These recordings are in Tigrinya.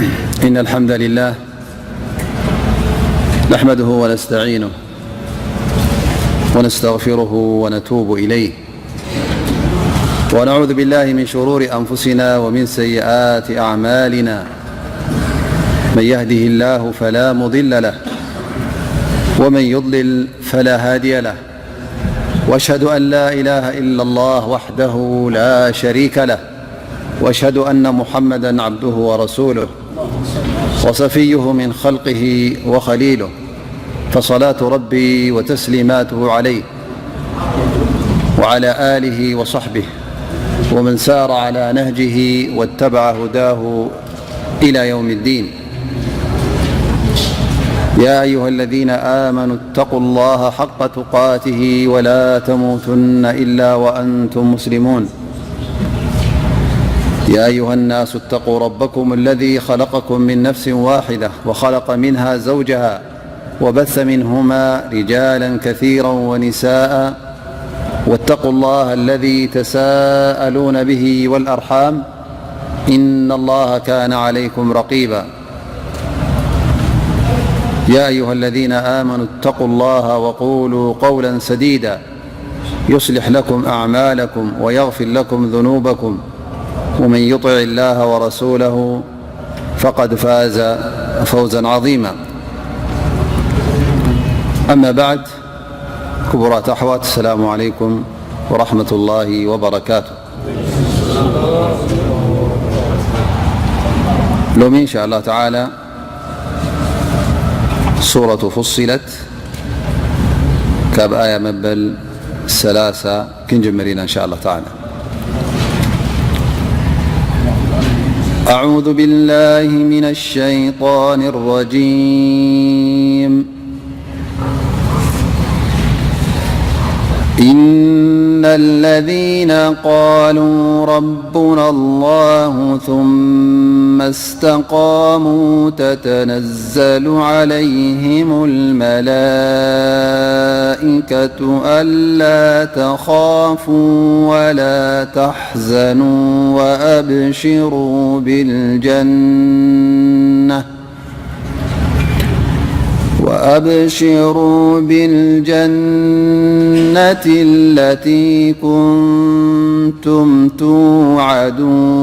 إن الحمد لله نحمده ونستعينه ونستغفره ونتوب إليه، ونعوذ بالله من شرور أنفسنا ومن سيئات أعمالنا. من يهده الله فلا مضل له، ومن يضلل فلا هادي له. وأشهد أن لا إله إلا الله وحده لا شريك له، وأشهد أن محمدا عبده ورسوله وصفيه من خلقه وخليله، فصلاة ربي وتسليماته عليه وعلى آله وصحبه ومن سار على نهجه واتبع هداه إلى يوم الدين. يا أيها الذين آمنوا اتقوا الله حق تقاته ولا تموتن إلا وأنتم مسلمون. يا أيها الناس اتقوا ربكم الذي خلقكم من نفس واحدة وخلق منها زوجها وبث منهما رجالا كثيرا ونساء، واتقوا الله الذي تساءلون به والأرحام، إن الله كان عليكم رقيبا. يا أيها الذين آمنوا اتقوا الله وقولوا قولا سديدا، يصلح لكم أعمالكم ويغفر لكم ذنوبكم، ومن يطع الله ورسوله فقد فاز فوزا عظيما. أما بعد، كبرات أحوات، السلام عليكم ورحمة الله وبركاته. ሎሚ إن شاء الله تعالى سورة فصلت ካብ ኣያ መበል ሰላሳ ክንጅምር ኢና إن شاء الله تعالى. أعوذ بالله من الشيطان الرجيم. إن الذين قالوا ربنا الله ثم استقاموا تتنزل عليهم الملائكة ألا تخافوا ولا تحزنوا وأبشروا بالجنة وأبشروا بالجنة التي كنتم توعدون.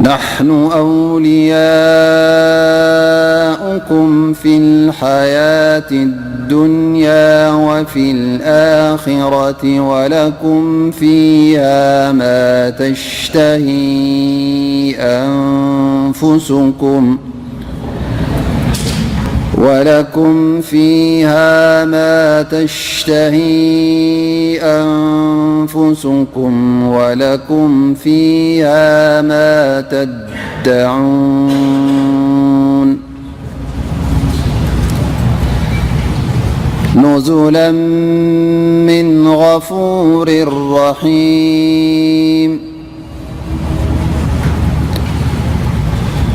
نحن أولياؤكم في الحياة الدنيا وفي الآخرة، ولكم فيها ما تشتهي أنفسكم، ولكم فيها ما تشتهي أنفسكم، ولكم فيها ما تدعون. نزلا من غفور رحيم.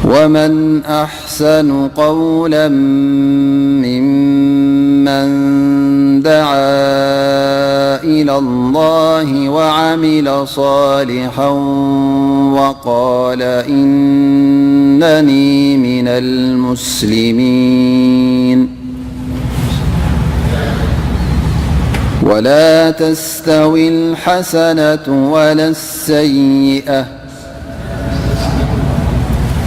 ومن أحسن قولا ممن دعا إلى الله وعمل صالحا وقال إنني من المسلمين. ولا تستوي الحسنة ولا السيئة،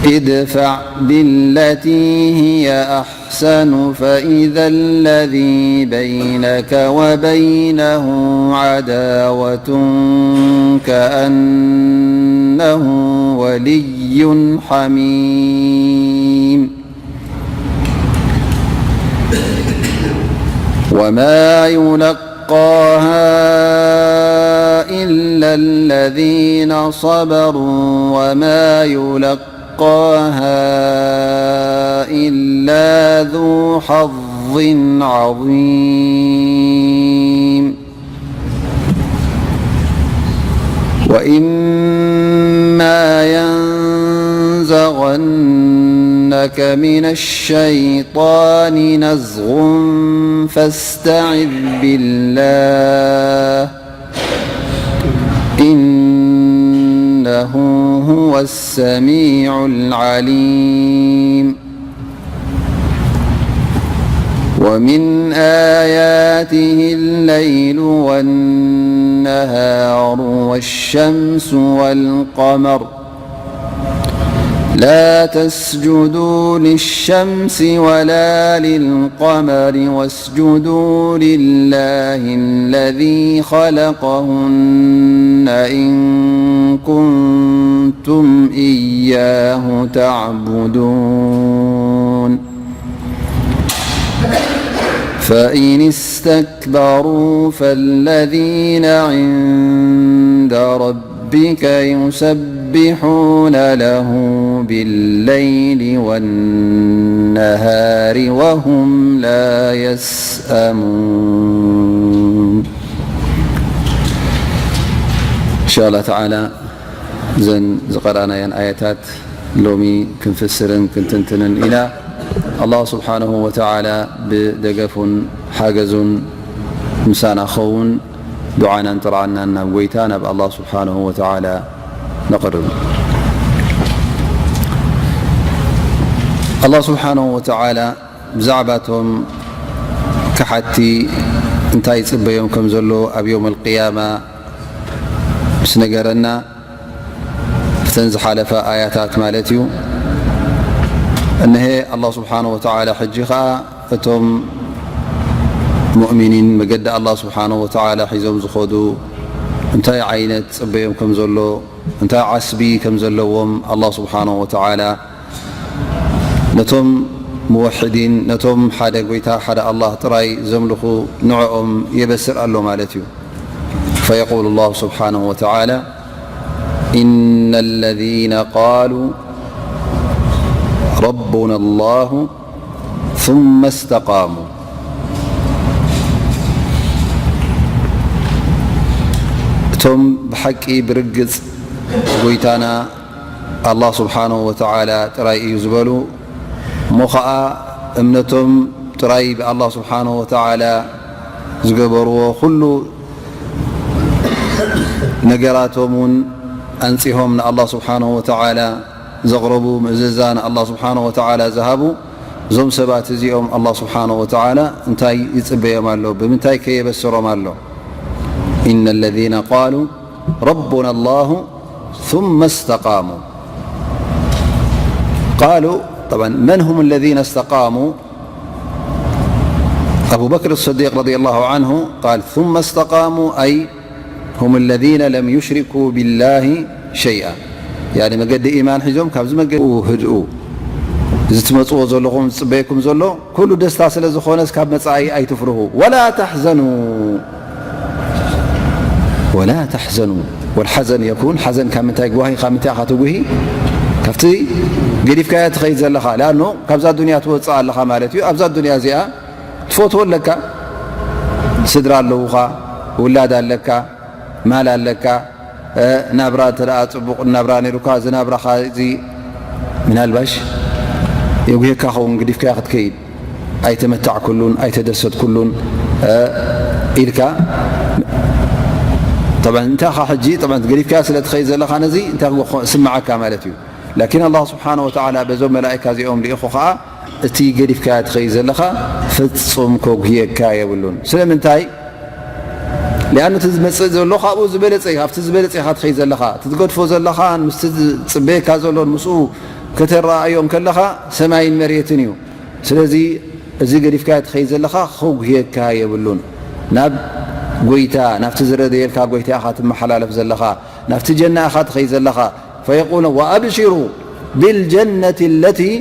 ادفع بالتي هي أحسن، فإذا الذي بينك وبينه عداوة كأنه ولي حميم. وما يلقاها إلا الذين صبروا وما يلقاها إلا ذو حظ عظيم. وإما ينزغنك من الشيطان نزغ فاستعذ بالله، إن إنه هو السميع العليم. ومن آياته الليل والنهار والشمس والقمر. لا تسجدوا للشمس ولا للقمر واسجدوا لله الذي خلقهن إن كنتم إياه تعبدون. فإن استكبروا فالذين عند ربك يسبحون له بالليل والنهار وهم لا يسأمون. إن شاء الله تعالى እዘን ዝቐረኣናየን ኣያታት ሎሚ ክንፍስርን ክንትንትንን ኢና። ኣላህ ስብሓንሁ ወተዓላ ብደገፉን ሓገዙን ምሳና ክኸውን ዱዓናን ጥርዓናን ናብ ጎይታ ናብ ኣላህ ስብሓንሁ ወተዓላ ነቕርብ። ኣላህ ስብሓንሁ ወተዓላ ብዛዕባ እቶም ከሓድቲ እንታይ ይጽበዮም ከም ዘሎ ኣብ የውም ኣልቅያማ ምስ ነገረና፣ እተን ዝሓለፋ ኣያታት ማለት እዩ። እነሀ ኣላህ ስብሓንሁ ወተዓላ ሕጂ ኸዓ እቶም ሙእሚኒን መገዲ ኣላህ ስብሓንሁ ወተዓላ ሒዞም ዝኸዱ እንታይ ዓይነት ጽበዮም ከም ዘሎ፣ እንታይ ዓስቢ ከም ዘለዎም ኣላህ ስብሓንሁ ወተዓላ ነቶም ሙወሕዲን፣ ነቶም ሓደ ጎይታ ሓደ ኣላህ ጥራይ ዘምልኹ ንዕኦም የበስር ኣሎ ማለት እዩ። فيقول الله سبحانه وتعالى: إن الذين قالوا ربنا الله ثم استقاموا. እቶም ብሓቂ ብርግጽ ጎይታና ኣላህ ስብሓንሁ ወተዓላ ጥራይ እዩ ዝበሉ፣ እሞ ኸዓ እምነቶም ጥራይ ብኣላህ ስብሓንሁ ወተዓላ ዝገበርዎ ኩሉ ነገራቶም እውን ኣንጺሆም ንኣላህ ስብሓንሁ ወተዓላ ዘቕረቡ፣ ምእዘዛ ንኣላህ ስብሓንሁ ወተዓላ ዝሃቡ፣ እዞም ሰባት እዚኦም ኣላህ ስብሓንሁ ወተዓላ እንታይ ይጽበዮም ኣሎ? ብምንታይ ከ የበስሮም ኣሎ? إن الذين قالوا ربنا الله ثم استقاموا. قالوا، طبعا، من هم الذين استقاموا؟ أبو بكر الصديق رضي الله عنه قال: ثم استقاموا، أي هم الذين لم يشركوا بالله شيئا. يعني መገዲ ኢማን ሒዞም ካብዚ መገዲ ህድኡ። እዚ ትመጽዎ ዘለኹም ዝጽበየኩም ዘሎ ኩሉ ደስታ ስለ ዝኾነስ ካብ መጻኢ ኣይትፍርሁ። ولا تحزنوا، ولا تحزنوا. والحزن يكون، ሓዘን ካብ ምንታይ ጓሂ፣ ካብ ምንታይ ኢኻ ትጉሂ? ካብቲ ገዲፍካዮ ትኸይድ ዘለኻ። لأنه ካብዛ ዱንያ ትወጽእ ኣለኻ ማለት እዩ። ኣብዛ ዱንያ እዚኣ ትፈትዎ ኣለካ፣ ስድራ ኣለዉኻ፣ ውላድ ኣለካ፣ ማል ኣለካ፣ እ፣ ናብራ እንተ ደኣ ጽቡቕ ናብራ ነይሩካ፣ እዚ ናብራኻ እዚ ምናልባሽ የጉሄካ ኸውን፣ ግዲፍካዮ ክትከይድ፣ ኣይተመታዕኩሉን ኣይተደሰትኩሉን፣ እ፣ ኢልካ። طبعا እንታይ ኢኻ ሕጂ፣ طبعا ገዲፍካዮ ስለ ትኸይድ ዘለኻ ነዚ እንታይ ክስምዓካ ማለት እዩ። لكن ኣላህ ስብሓነ ወተዓላ በዞም መላኢካ እዚኦም ልኢኹ ኸዓ እቲ ገዲፍካዮ ትኸይድ ዘለኻ ፍጹም ከጉህየካ የብሉን። ስለምንታይ? لأنه እቲ ዝመጽእ ዘሎ ካብኡ ዝበለጸ እዩ። ካብቲ ዝበለጸ ኢኻ ትኸይድ ዘለኻ። እቲ ትገድፎ ዘለኻን ምስቲ ዝጽበየካ ዘሎን ምስኡ ከተረኣእዮ እንከለኻ ሰማይን መሬትን እዩ። ስለዚ እዚ ገዲፍካዮ ትኸይድ ዘለኻ ከጉህየካ የብሉን። ናብ ጎይታ፣ ናብቲ ዝረደየልካ ጎይታ ኢኻ ትመሓላለፍ ዘለኻ። ናብቲ ጀና ኢኻ ትኸይድ ዘለኻ። فيقول: وأبشروا بالجنة التي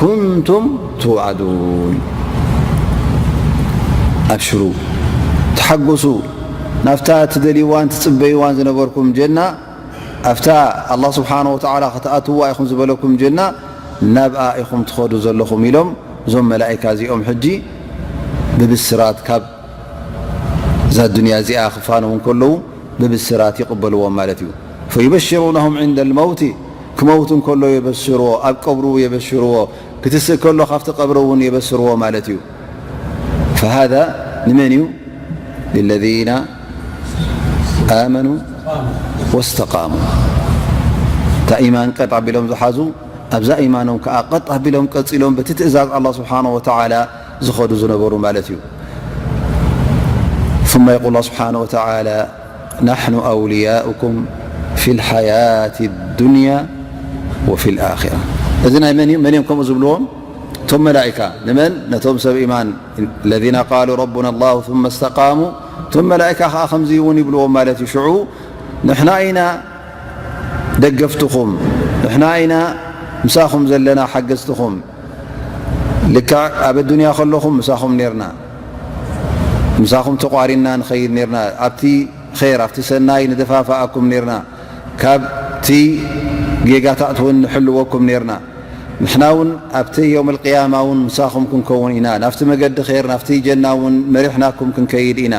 كنتم توعدون. أبشروا، ተሓጎሱ፣ ናብታ ትደልይዋን ትጽበይዋን ዝነበርኩም ጀና፣ ኣብታ ኣላህ ስብሓነ ወተዓላ ክትኣትውዋ ኢኹም ዝበለኩም ጀና፣ ናብኣ ኢኹም ትኸዱ ዘለኹም ኢሎም፣ እዞም መላኢካ እዚኦም ሕጂ ብብስራት ካብ እዛ ዱንያ እዚኣ ክፋነዉ እንከለዉ ብብስራት ይቕበልዎም ማለት እዩ። فيبشرونهم عند الموت، ክመውት እንከሎ የበስርዎ፣ ኣብ ቀብሩ የበስርዎ፣ ክትስእ ከሎ ካብቲ ቀብሪ እውን የበስርዎ ማለት እዩ። فهذا ንመን እዩ? للذين آمنوا واستقاموا። እታ ኢማን ቀጥ ኣቢሎም ዝሓዙ፣ ኣብዛ ኢማኖም ከኣ ቀጥ ኣቢሎም ቀጺሎም በቲ ትእዛዝ ኣላህ ስብሓነሁ ወተዓላ ዝኸዱ ዝነበሩ ማለት እዩ። ثم يقول الله سبحانه وتعالى: نحن أولياؤكم في الحياة الدنيا وفي الآخرة. እዚ ናይ መን እዩ? መን እዮም ከምኡ ዝብልዎም? እቶም መላኢካ። ንመን? ነቶም ሰብ ኢማን። الذين قالوا ربنا الله ثم استقاموا። እቶም መላኢካ ከኣ ከምዚ እውን ይብልዎም ማለት እዩ። ሽዑ ንሕና ኢና ደገፍትኹም፣ ንሕና ኢና ምሳኹም ዘለና ሓገዝትኹም። ልክዕ ኣብ ኣዱንያ ከለኹም ምሳኹም ኔርና፣ ምሳኹም ተቋሪና ንኸይድ ኔርና። ኣብቲ ኼር፣ ኣብቲ ሰናይ ንደፋፍኣኩም ኔርና፣ ካብቲ ጌጋታት እውን ንሕልወኩም ኔርና። ንሕና እውን ኣብቲ የውም ኣልቅያማ እውን ምሳኹም ክንከውን ኢና። ናብቲ መገዲ ኼር፣ ናብቲ ጀና እውን መሪሕናኩም ክንከይድ ኢና።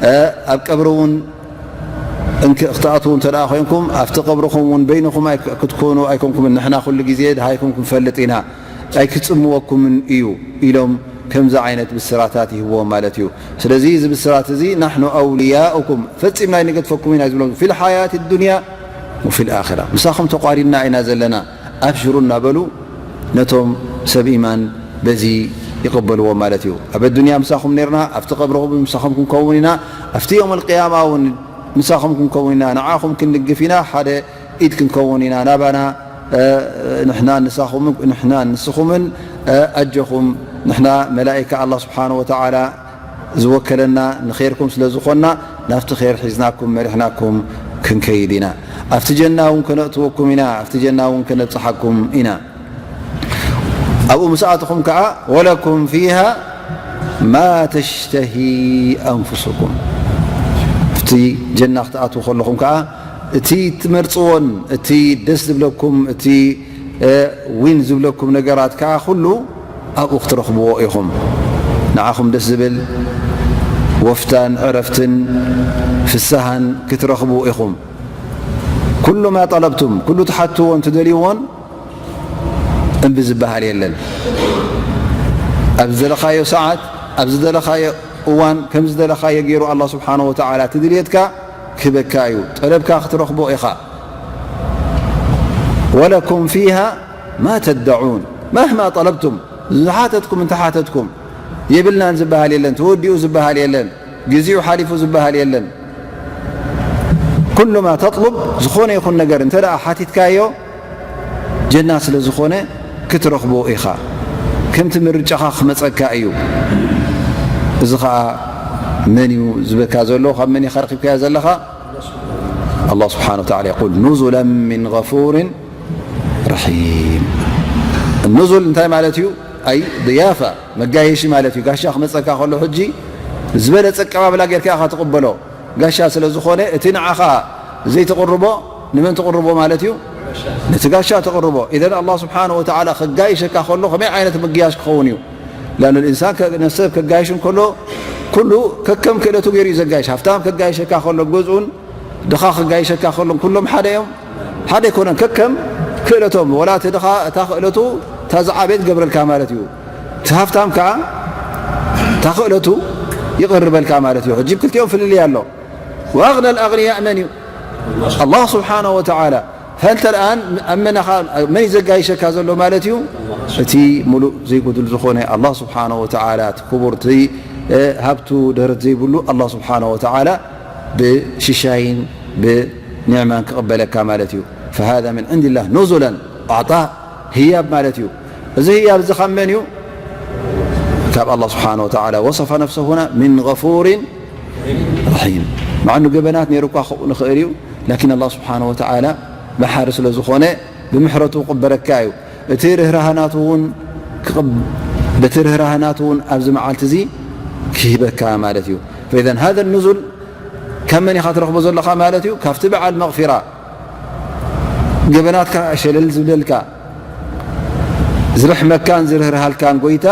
እ፣ ኣብ ቀብሪ እውን እንክ-፣ ክትኣትዉ እንተ ደኣ ኮይንኩም፣ ኣብቲ ቀብርኹም እውን በይንኹም ኣይ-፣ ክትኮኑ ኣይኮንኩምን። ንሕና ኩሉ ግዜ ድሃይኩም ክንፈልጥ ኢና፣ ኣይክጽምወኩምን እዩ ኢሎም ከምዚ ዓይነት ብስራታት ይህብዎም ማለት እዩ። ስለዚ እዚ ብስራት እዚ ናሕኑ ኣውልያኡኩም፣ ፈጺምና ኣይንገድፈኩም ኢና ዝብሎም፣ ፊል ሓያት ዱንያ ወፊል ኣኺራ፣ ምሳኹም ተቋሪና ኢና ዘለና፣ ኣብሽሩ እናበሉ ነቶም ሰብ ኢማን በዚ ይቕበልዎም ማለት እዩ። ኣብ ኣዱንያ ምሳኹም ኔርና፣ ኣብቲ ቀብርኹም ምሳኹም ክንከውን ኢና፣ ኣብቲ የውም ኣልቅያማ እውን ምሳኹም ክንከውን ኢና፣ ንዓኹም ክንድግፍ ኢና፣ ሓደ ኢድ ክንከውን ኢና ናባና፣ እ፣ ንሕና ንሳኹም፣ ንሕና ንስኹምን፣ እ፣ ኣጆኹም፣ ንሕና መላኢካ ኣላህ ስብሓነሁ ወተዓላ ዝወከለና ንኸይርኩም ስለ ዝኾንና፣ ናብቲ ኸይር ሒዝናኩም መሪሕናኩም ክንከይድ ኢና። ኣብቲ ጀና እውን ከነእትወኩም ኢና፣ ኣብቲ ጀና እውን ከነብጽሓኩም ኢና። ኣብኡ ምስ ኣተኹም ከኣ፣ ወለኩም ፊሃ ማ ተሽተሂ ኣንፉሱኩም። ኣብቲ ጀና ክትኣትዉ ከለኹም ከኣ፣ እቲ ትመርጽዎን እቲ ደስ ዝብለኩም፣ እቲ፣ እ፣ ዊን ዝብለኩም ነገራት ከኣ ኩሉ ኣብኡ ክትረኽብዎ ኢኹም። ንዓኹም ደስ ዝብል ወፍታን ዕረፍትን ፍስሃን ክትረኽቡ ኢኹም። ኩሉ ማ ጠለብቱም፣ ኩሉ ትሓትዎን ትደልይዎን እምቢ ዝበሃል የለን። ኣብ ዝደለኻዮ ሰዓት፣ ኣብ ዝደለኻዮ እዋን፣ ከም ዝደለኻዮ ገይሩ ኣላህ ስብሓነሁ ወተዓላ እቲ ድልየትካ ክህበካ እዩ። ጠለብካ ክትረኽቦ ኢኻ። ወለኩም ፊሃ ማ ተደዑን፣ መህማ ጠለብቱም፣ ዝሓተትኩም እንተሓተትኩም፣ የብልናን ዝበሃል የለን፣ ተወዲኡ ዝበሃል የለን፣ ግዜኡ ሓሊፉ ዝበሃል የለን። ኩሉ ማ ተጥሉብ፣ ዝኾነ ይኹን ነገር እንተ ደኣ ሓቲትካዮ፣ ጀና ስለ ዝኾነ ክትረኽቦ ኢኻ። ከምቲ ምርጫኻ ክመጸካ እዩ። እዚ ኸኣ መን እዩ ዝበካ ዘሎ? ካብ መን ኢኻ ረኺብካዮ ዘለኻ? ኣላህ ስብሓነ ወተዓላ የቁል፣ ኑዙላን ሚን ገፉሪን ረሒም። ኑዙል እንታይ ማለት እዩ? ኣይ፣ ድያፋ፣ መጋየሺ ማለት እዩ። ጋሻ ክመጸካ ከሎ፣ ሕጂ ዝበለጸ ኣቀባብላ ጌርካ ኢኻ ትቕበሎ። ጋሻ ስለ ዝኾነ፣ እቲ ንዓኻ ዘይትቕርቦ፣ ንመን ትቕርቦ ማለት እዩ? ነቲ ጋሻ ትቕርቦ። ኢዘን፣ ኣላህ ስብሓነሁ ወተዓላ ከጋይሸካ ከሎ፣ ከመይ ዓይነት ምግያሽ ክኸውን እዩ? ላኑ ልኢንሳን ከ-፣ ንሰብ ከጋይሽ እንከሎ፣ ኩሉ ከከም ክእለቱ ገይሩ እዩ ዘጋይሽ። ሃፍታም ከጋይሸካ ከሎ፣ ገዝኡን ድኻ ክጋይሸካ ከሎ፣ ኩሎም ሓደ እዮም? ሓደ ኣይኮነን። ከከም ክእለቶም፣ ወላ እቲ ድኻ እታ ክእለቱ እታ ዝዓበየት ገብረልካ ማለት እዩ። እቲ ሃፍታም ከኣ እታ ክእለቱ ይቕርበልካ ማለት እዩ። ሕጂ ብክልቲኦም ፍልልይ ኣሎ። ወኣግና ኣልኣግንያእ መን እዩ? ኣላህ ስብሓነሁ ወተዓላ። ፈንተ ልኣን ኣብ መን ኢኻ፣ መን እዩ ዘጋይሸካ ዘሎ ማለት እዩ? እቲ ሙሉእ ዘይጉድል ዝኾነ ኣላህ ስብሓነሁ ወተዓላ፣ እቲ ክቡር፣ እቲ፣ እ፣ ሃብቱ ደረት ዘይብሉ ኣላህ ስብሓነሁ ወተዓላ ብሽሻይን ብኒዕማን ክቕበለካ ማለት እዩ። ፈሃዛ ምን ዕንዲላህ ኑዙላን፣ ኣዕጣእ፣ ህያብ ማለት እዩ። እዚ ህያብ እዚ ካብ መን እዩ? ካብ ኣላህ ስብሓነሁ ወተዓላ። ወሰፈ ነፍሰሁ ሁና ሚን ገፉሪን ረሒም። መዓኑ ገበናት ነይሩ እኳ ክኸውን ይኽእል እዩ፣ ላኪን ኣላህ ስብሓነሁ ወተዓላ መሓሪ ስለ ዝኾነ ብምሕረቱ ክቕበለካ እዩ። እቲ ርህራህ ናቱ እውን ክቕብ-፣ በቲ ርህራህ ናቱ እውን ኣብዚ መዓልቲ እዚ ክህበካ ማለት እዩ። ፈኢዘን ሃዘ ኑዙል ካብ መን ኢኻ ትረኽቦ ዘለኻ ማለት እዩ? ካብቲ በዓል መቕፊራ፣ ገበናትካ ሸለል ዝብለልካ፣ ዝርሕመካን ዝርህርሃልካን ጎይታ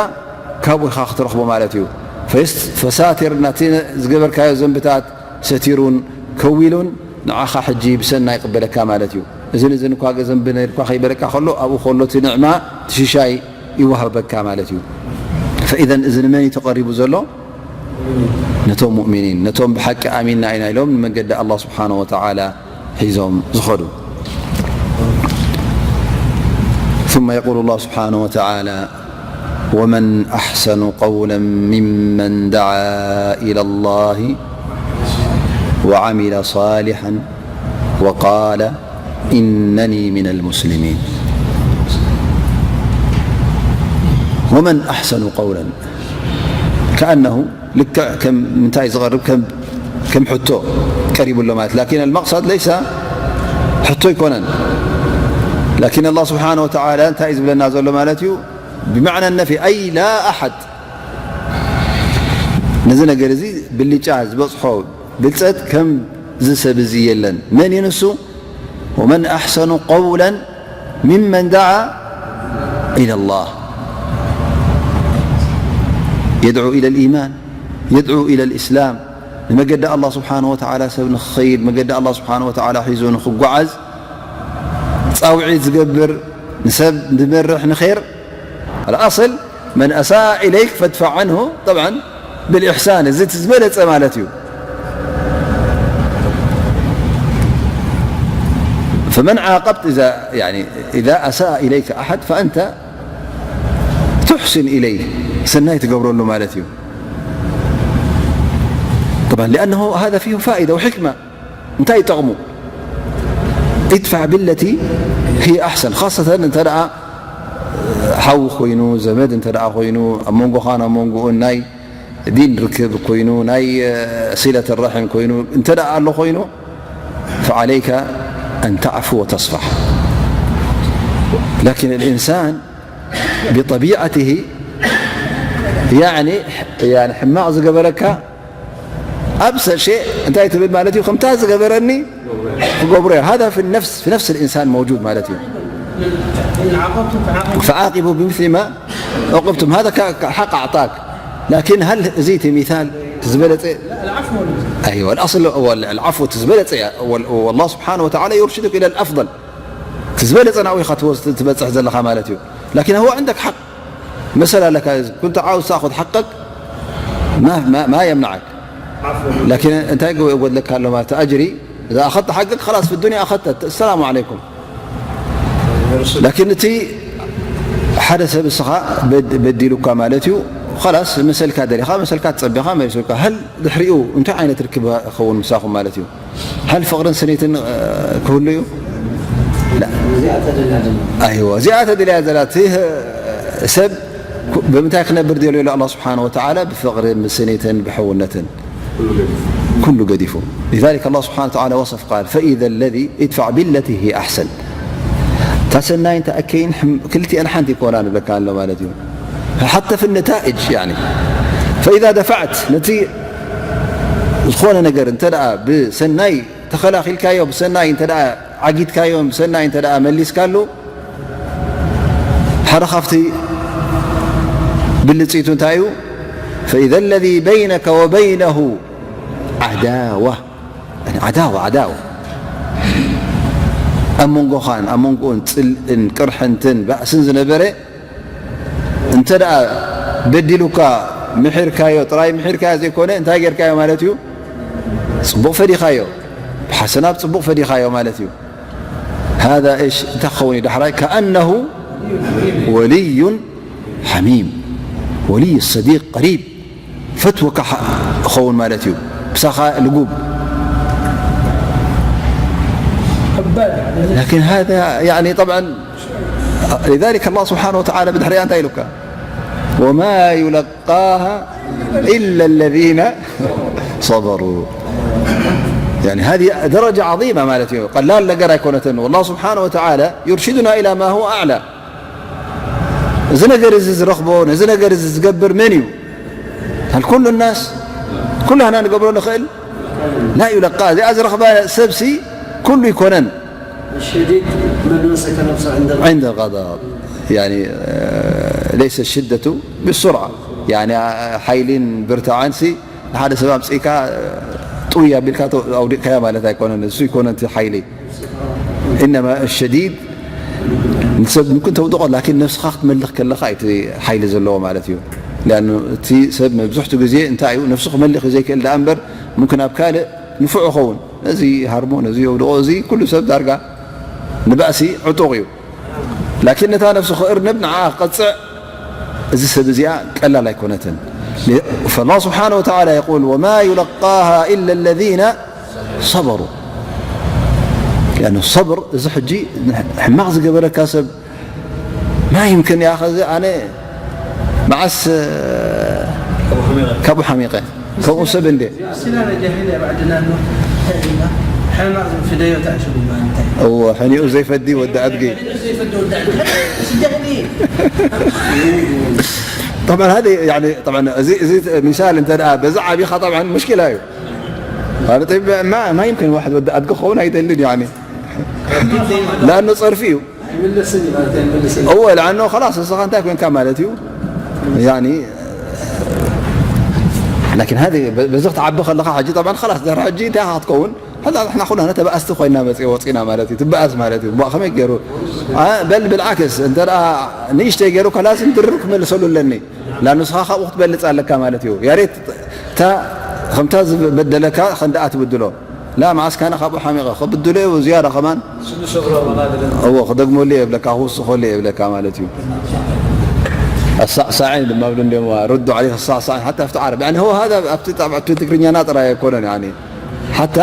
ካብኡ ኢኻ ክትረኽቦ ማለት እዩ። ፈስ-፣ ፈሳቲር፣ ናቲ ዝገበርካዮ ዘንብታት ሰቲሩን ከዊሉን ንዓኻ ሕጂ ብሰናይ ይቕበለካ ማለት እዩ። እዝን እዝን እኳ ዘንቢ ነይርኳ ከይበለካ ከሎ፣ ኣብኡ ከሎ እቲ ንዕማ እቲ ሽሻይ ይወሃበካ ማለት እዩ። ፈኢዘን እዚ ንመን እዩ ተቐሪቡ ዘሎ? ነቶም ሙእሚኒን፣ ነቶም ብሓቂ ኣሚንና ኢና ኢሎም ንመንገዲ ኣላህ ስብሓነሁ ወተዓላ ሒዞም ዝኸዱ። ثم يقول الله سبحانه وتعالى: ومن أحسن قولا ممن دعا إلى الله وعمل صالحا وقال إنني من المسلمين. ومن أحسن قولا، كأنه ልክዕ ከም ምንታይ ዝቐርብ ከም ከም ሕቶ ቀሪቡ ኣሎ ማለት። لكن المقصد ليس ሕቶ ኣይኮነን። لكن الله سبحانه وتعالى እንታይ እዩ ዝብለና ዘሎ ማለት እዩ? بمعنى النفي، أي لا أحد ነዚ ነገር እዚ ብልጫ ዝበጽሖ ብልጸት ከምዚ ሰብ እዚ የለን። መን እዩ ንሱ? ومن أحسن قولا ممن دعا إلى الله يدعو إلى الإيمان يدعو إلى الإسلام ንመገዲ ኣላህ ስብሓነ ወተዓላ ሰብ ንኽኸይድ፣ መገዲ ኣላህ ስብሓነ ወተዓላ ሒዙ ንኽጓዓዝ ጻውዒት ዝገብር፣ ንሰብ ዝመርሕ ንኼር። الأصل من أساء إليك فادفع عنه طبعا بالإحسان፣ እዚ እቲ ዝበለጸ ማለት እዩ። فمن عاقبت إذا يعني إذا أساء إليك أحد فأنت تحسن إليه، ሰናይ ትገብረሉ ማለት እዩ። طبعا لأنه هذا فيه فائدة وحكمة። እንታይ ይጠቕሙ؟ ادفع بالتي هي أحسن، خاصة እንተ ደኣ ሓው ኮይኑ፣ ዘመድ እንተ ደኣ ኮይኑ፣ ኣብ መንጎኻን ኣብ መንጎኡን ናይ ዲን ርክብ ኮይኑ፣ ናይ ሲለት ራሒም ኮይኑ እንተ ደኣ ኣሎ ኮይኑ فعليك أن تعفو وتصفح. لكن الإنسان بطبيعته يعني يعني ሕማቕ ዝገበረካ ኣብሰ ሸእ እንታይ ትብል ማለት እዩ? ከምታ ዝገበረኒ ክገብሮ እየ። هذا في النفس، في نفس الإنسان موجود ማለት እዩ። فعاقبوا بمثل ما عوقبتم، هذا ك- ك- حق أعطاك. لكن هل እዚ እቲ ሚሳል ዝበለጸ؟ أيوة، الأصل هو العفو፣ እቲ ዝበለጸ እያ። والله سبحانه وتعالى يرشدك إلى الأفضل። እቲ ዝበለጸ ናብኡ ኢኻ ትወስ- ትበጽሕ ዘለኻ ማለት እዩ። لكن هو عندك حق، መሰል ኣለካ። كنت عاوز تأخذ حقك ما ما ما يمنعك. لكن እንታይ ጎ- ጎድለካ ኣሎ ማለት ኣጅሪ إذا أخذت حقك خلاص في الدنيا أخذت السلام عليكم. لكن እቲ ሓደ ሰብ እስኻ በድ- በዲሉካ ማለት እዩ خلاص መሰልካ ደሊኻ መሰልካ ትጸቢኻ መሊሱልካ هل ድሕሪኡ እንታይ ዓይነት ርክብ ይኸውን ምሳኹም ማለት እዩ? هل ፍቕርን ስኒትን ክህሉ እዩ? لا. እዚኣ ተደልያ ዘላ። ኣይዋ እዚኣ ተደልያ ዘላ እቲ ሰብ ብምንታይ ክነብር ደልዩ ኣሎ ኣላህ ስብሓን ወተዓላ? ብፍቕርን ብስኒትን ብሕውነትን ኩሉ ገዲፉ። لذلك الله سبحانه وتعالى وصف قال فإذا الذي ادفع بالتي هي أحسن። እታ ሰናይን እታ እከይን ክልቲአን ሓንቲ ይኮና ንብለካ ኣሎ ማለት እዩ። حتى في النتائج يعني فإذا دفعت ነቲ ዝኾነ ነገር እንተ ደኣ ብሰናይ ተኸላኺልካዮ ብሰናይ እንተ ደኣ ዓጊትካዮ ብሰናይ እንተ ደኣ መሊስካሉ ሓደ ካብቲ ብልጺቱ እንታይ እዩ? فإذا الذي بينك وبينه عداوة عداوة عداوة ኣብ መንጎኻን ኣብ መንጎኡን ጽልእን ቅርሕንትን ባእስን ዝነበረ እንተ ደኣ በዲሉካ ምሒርካዮ ጥራይ ምሒርካዮ ዘይኮነ እንታይ ጌርካዮ ማለት እዩ? ጽቡቕ ፈዲኻዮ ብሓሰና ብጽቡቕ ፈዲኻዮ ማለት እዩ። هذا إيش እንታይ ክኸውን እዩ ዳሕራይ? كأنه ولي حميم ولي صديق قريب ፈትወካ ክኸውን ማለት እዩ። ምሳኻ ልጉብ لكن هذا يعني طبعا لذلك الله سبحانه وتعالى ብድሕሪኣ እንታይ ኢሉካ? وما يلقاها إلا الذين صبروا يعني هذه درجة عظيمة ማለት እዩ። ቀላል ነገር ኣይኮነትን። والله سبحانه وتعالى يرشدنا إلى ما هو أعلى። እዚ ነገር እዚ ዝረኽቦ ነዚ ነገር እዚ ዝገብር መን እዩ? هل كل الناس ኩላህና ንገብሮ ንኽእል؟ لا يلقى እዚኣ ዝረኽባ ሰብሲ ኩሉ ይኮነን። الشديد من مسك نفسه عند الغضب. عند الغضب يعني ليس الشدة بالسرعة يعني ሓይሊን ብርትዓንሲ ንሓደ ሰብ ኣምጺእካ ጥውይ ኣቢልካ ኣውዲቕካዮ ማለት ኣይኮነን። እሱ ይኮነ እቲ ሓይሊ إنما الشديد ንሰብ ምምكن ተውድቖ لكن ነብስኻ ክትመልኽ ከለኻ እቲ ሓይሊ ዘለዎ ማለት እዩ። لأنه እቲ ሰብ መብዝሕቱ ግዜ እንታይ እዩ ነብሱ ክመልኽ እዩ ዘይክእል ደኣ እምበር ምምكن ኣብ ካልእ ንፉዕ ይኸውን። ነዚ ሃርሞ ነዚ የውድቖ እዚ ኩሉ ሰብ ዳርጋ ንባእሲ ዕጡቕ እዩ። ላኪን ነታ ነፍሱ ክእርንብ ንዓ ክቐጽዕ እዚ ሰብ እዚኣ ቀላል ኣይኮነትን። فالله سبحانه وتعالى يقول وما يلقاها إلا الذين صبروا. لأنه الصبر እዚ ሕጂ ሕማቕ ዝገበረካ ሰብ ما يمكن يا أخي ኣነ መዓስ ካብኡ ሓሚቐ ከምኡ ሰብ እንደ سلالة جاهلية بعدنا أنه حماق في ديوتا شو بما أنت እዎ ሕኒኡ ዘይፈዲ ወዲ ኣድጊ جاهلية طبعا هذه يعني طبعا እዚ እዚ مثال انت بزع ابي خطا طبعا مشكله ايوه هذا طيب ما ما يمكن واحد ወዲ ኣድጊ ክኸውን ኣይደልን يعني لانه ጸርፊ እዩ يملسني ما يملسني እወ لأنه خلاص ንስኻ እንታይ ኮንካ ማለት እዩ يعني لكن هذه በዚ ክትዓቢ ከለኻ ሕጂ طبعا خلاص ድሕሪ ሕጂ እንታይ ኢኻ ክትከውን ሕዛ ንሕና ኩላና ተባኣስቲ ኮይና መፂ ወፂና ማለት እዩ ትበኣስ ማለት እዩ እሞ ከመይ ገይሩ በል بالعكس እንተ ንእሽተይ ገይሩ ከላስ ድርብ ክመልሰሉ ኣለኒ ላ ንስኻ ካብኡ ክትበልፅ ኣለካ ማለት እዩ ያሬት እታ ከምታ ዝበደለካ ከንደኣ ትብድሎ ላ መዓስካና ካብኡ ሓሚቐ ክብድሎ እዩ ዝያዳ ከማን እዎ ክደግመሉ እየ ብለካ ክውስኸሉ እየ ብለካ ማለት እዩ ኣሳዕሳዒ ድማ ብሉ እንዲሞ ርዱ ዓለይክ ኣሳዕሳዒ ሓታ ኣብቲ ዓረብ يعني هو هذا ኣብቲ ትግርኛና ጥራይ ኣይኮነን يعني ሓታ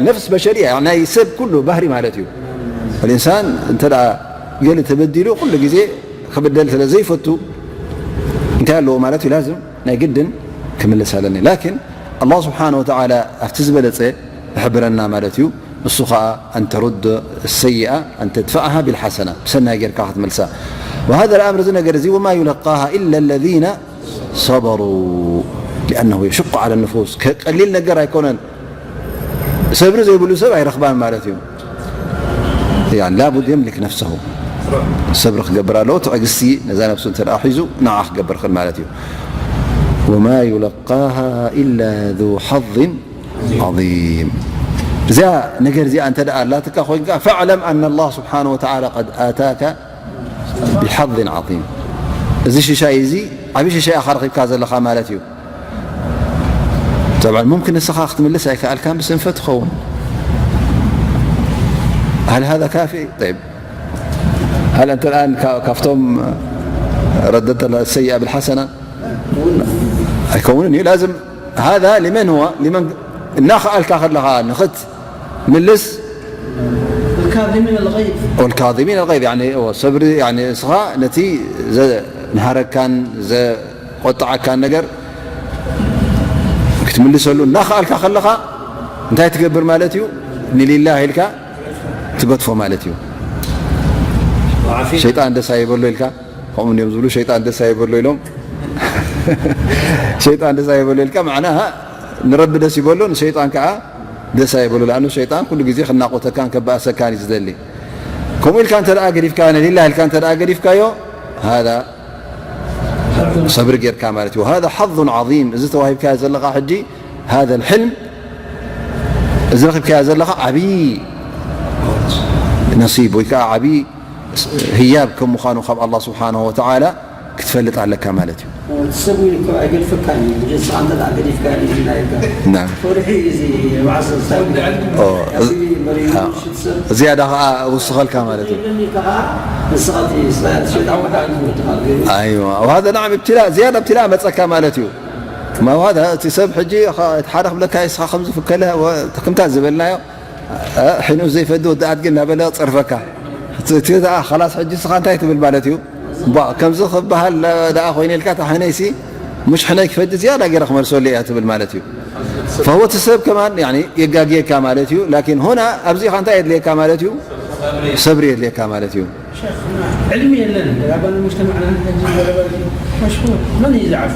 ነፍስ በሸርያ ናይ ሰብ ኩሉ ባህሪ ማለት እዩ الإنسان እንተ ገለ ተበዲሉ ኩሉ ግዜ ክብደል ስለ ዘይፈቱ እንታይ ኣለዎ ማለት እዩ ላዝም ናይ ግድን ክምልስ ኣለኒ ላኪን ኣላህ ስብሓን ወተዓላ ኣብቲ ዝበለፀ ይሕብረና ማለት እዩ እሱ ከዓ أن ترد السيئة أن تدفعها بالحسنة ብሰናይ ጌርካ ክትመልሳ وهذا الأمر እዚ ነገር እዚ وما يلقاها إلا الذين صبروا لأنه يشق على النفوس ቀሊል ነገር ኣይኮነን ሰብሪ ዘይብሉ ሰብ ኣይረኽባን ማለት እዩ لا بد يملك نفسه ሰብሪ ክገብር ኣለዎ ትዕግስቲ ነዛ ነብሱ እንተ ሒዙ ንዓ ክገብር ክል ማለት እዩ وما يلقاها إلا ذو حظ عظيم እዚኣ ነገር እዚኣ እንተ ኣላትካ ኮይንካ فاعلم أن الله سبحانه وتعالى قد آتاك بحظ عظيم እዚ ሽሻይ እዚ ዓብዪ ሽሻይ ኢኻ ረኺብካ ዘለኻ ማለት እዩ طبعا ممكن ንስኻ ክትምልስ ኣይከኣልካን ብስንፈት ትኸውን هل هذا كافي؟ طيب هل أنت الآن ካብቶም رددت السيئة بالحسنة ኣይከውንን እዩ لازم هذا لمن هو لمن እናኸኣልካ ከለኻ ንኽትምልስ الكاظمين الغيظ والكاظمين الغيظ يعني ሰብሪ ንስኻ ነቲ ዘንሃረካን ዘቆጥዓካን ነገር ክትምልሰሉ እናኸኣልካ ከለኻ እንታይ ትገብር ማለት እዩ ንሊላህ ኢልካ ትገድፎ ማለት እዩ ሸይጣን ደስ ኣይበሎ ኢልካ ከምኡ እንዲዮም ዝብሉ ሸይጣን ደስ ኣይበሎ ኢሎም ሸይጣን ደስ ኣይበሎ ኢልካ ማዕና ንረቢ ደስ ይበሎ ንሸይጣን ከዓ ደስ ኣይበሎ ለኣኑ ሸይጣን ኩሉ ግዜ ክናቆተካን ከበኣሰካን እዩ ዝደሊ ከምኡ ኢልካ እንተ ገዲፍካ ንሊላህ ኢልካ እንተ ገዲፍካዮ ሃዛ ሰብሪ ጌርካ ማለት እዩ ሃዛ ሓዙን ዓዚም እዚ ተዋሂብካዮ ዘለኻ ሕጂ ሃዛ ልሕልም እዚ ረኺብካዮ ዘለኻ ዓብዪ ነሲብ ወይ ከዓ ዓብዪ ህያብ ከም ምዃኑ ካብ ኣላ ስብሓንሁ ወተዓላ ክትፈልጥ ኣለካ ማለት እዩ ትሰብኒ እኮ ኣይገድፈካን እዩ እንጂ ንስኻ እንተ ገዲፍካ ይዝናየካ ናም ፍርሒ እዚ መዓስ ዝያዳ ከዓ ውስኸልካ ማለት እዩ ንስኻ ሸጣ ወዳ ትወድኻ ኣይዋ وهذا نعم ابتلاء زيادة ابتلاء መፀካ ማለት እዩ ما هذا እቲ ሰብ ሕጂ ሓደ ክብለካ ስኻ ከምዚ ፍከለ ከምታ ዝበልናዮ ሕንኡ ዘይፈዲ ወዲ ኣድጊ እናበለ ፀርፈካ እቲ ከዓ خلاص ሕጂ ስኻ እንታይ ትብል ማለት እዩ ከምዚ ክበሃል ደኣ ኮይነ ኢልካ ታሕነይሲ مش ሕነይ ክፈዲ ዝያዳ ገይረ ክመልሰሉ እያ ትብል ማለት እዩ فهو እቲ ሰብ ከማን የጋግየካ ማለት እዩ ላኪን ሆና ኣብዚኻ እንታይ የድልየካ ማለት እዩ ሰብሪ የድልየካ ማለት እዩ علمي لنا لابد المجتمع مشهور من يزعف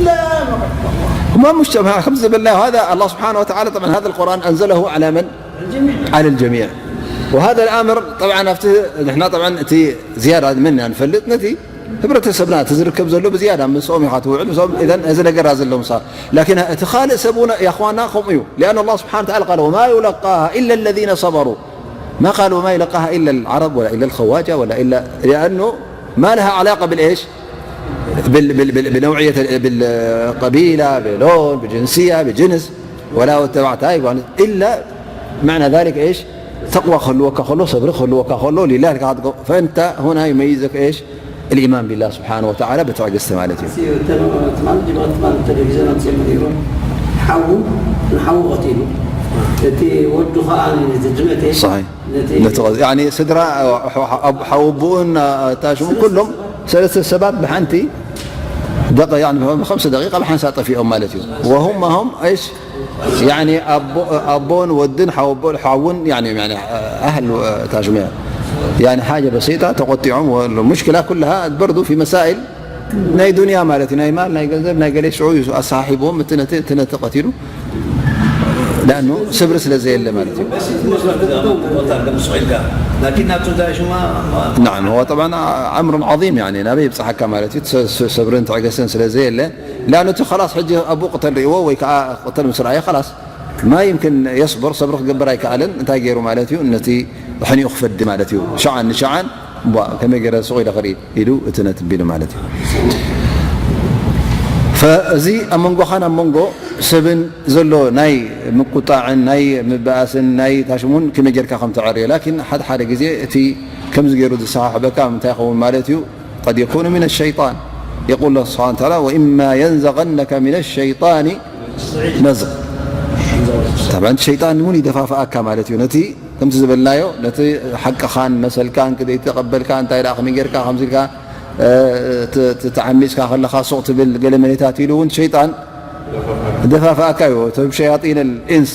لا ما مجتمع خمس بالله هذا الله سبحانه وتعالى طبعا هذا القرآن أنزله على من؟ على الجميع وهذا الأمر طبعا أفته نحن طبعا تي زيادة منا نفلت نتي ህብረተሰብና እቲ ዝርከብ ዘሎ ብዝያዳ ምስኦም ኢኻ ትውዕል ምስኦም እዘን እዚ ነገር ኣ ዘለዎም ሰባት ላኪን እቲ ካልእ ሰብ እውን ያኽዋና ከምኡ እዩ لأن الله سبحانه وتعالى قال وما يلقاها إلا الذين صبروا ما قال وما يلقاها إلا العرب ولا إلا الخواجة ولا إلا لأنه ما لها علاقة بالإيش بال بال بال بنوعية بالقبيلة بلون بجنسية بجنس ولا تبعتها إلا معنى ذلك إيش ተቕዋ ክህልወካ ከሎ፣ ሰብሪ ክህልወካ ከሎ፣ ሊላህ ኢልካ ክትገ-፣ ፈእንተ ሁና ይመይዘከ ኤሽ? الإيمان بالله سبحانه وتعالى ብትዕግስቲ ማለት እዩ። ሓዉ ንሓዉ ቀቲሉ፣ እቲ ወዱ ከዓ ዝድመተ صحيح። ነቲ ነቲ ቀ-፣ ያኒ ስድራ፣ ሓ-፣ ሓ-፣ ሓወቦኡን፣ አ፣ ታሽሙ ኩሎም ሰለስተ ሰባት ብሓንቲ ደቂ-፣ ያኒ ብኸምሲ ደቂቃ ብሓንሳ ጠፊኦም ማለት እዩ። وهم هم ايش؟ ያኒ ኣቦ-፣ ኣቦን ወድን ሓወቦ-፣ ሓውን ያኒ፣ ያኒ ኣህል ታሽሙ ያኒ ሓጀ በሲጣ ተቆጢዖም ወሉ ሙሽኪላ ኩልሃ በርዱ في مسائل ናይ ዱንያ ማለት እዩ። ናይ ማል፣ ናይ ገንዘብ፣ ናይ ገሌ ሽዑ እዩ ኣሰሓሒብዎም፣ እቲ ነቲ፣ እቲ ነቲ ቀቲሉ። ለኣኑ ስብሪ ስለ ዘየለ ማለት እዩ። ናም፣ هو طبعا أمر عظيم يعني ናበይ ይብፅሓካ ማለት እዩ። ሰ-፣ ሰ-፣ ሰብርን ትዕግስትን ስለ ዘየለ፣ ለኣኑ እቲ خلاص ሕጂ ኣቦ ቅተል ርእዎ ወይ ከዓ ቅተል ምስ ረኣየ خلاص ما يمكن يصبر፣ ሰብሪ ክገብር ኣይከኣለን። እንታይ ገይሩ ማለት እዩ? ነቲ ሕኒኡ ክፈዲ ማለት እዩ። ሸዓን ንሸዓን እምቧ ከመይ ገይረ ስቕ ኢለ ክርኢ ኢሉ እቲ ነቲ ቢሉ ማለት እዩ። ፈእዚ ኣብ መንጎኻን ኣብ መንጎ ሰብን ዘሎ ናይ ምቁጣዕን ናይ ምበኣስን ናይ ታሽሙን ከመይ ጌርካ ከም ተዐርዮ። ላኪን ሓደ ሓደ ግዜ እቲ ከምዚ ገይሩ ዝሰሓሕበካ ምንታይ ይኸውን ማለት እዩ? قد يكون من الشيطان. يقول الله سبحانه وتعالى: وإما ينزغنك من الشيطان نزغ. طبعا ሸይጣን እውን ይደፋፍኣካ ማለት እዩ። ነቲ ከምቲ ዝበልናዮ፣ ነቲ ሓቅኻን መሰልካን ክደይ ተቐበልካ፣ እንታይ ደኣ ከመይ ጌርካ ከምዚ ኢልካ፣ እ፣ ት-፣ ት-፣ ተዓሚጽካ ከለኻ ሱቕ ትብል ገለ መኔታት ኢሉ እውን ሸይጣን ደፋፍኣካ እዩ። እቶም ሸያጢን ኢንስ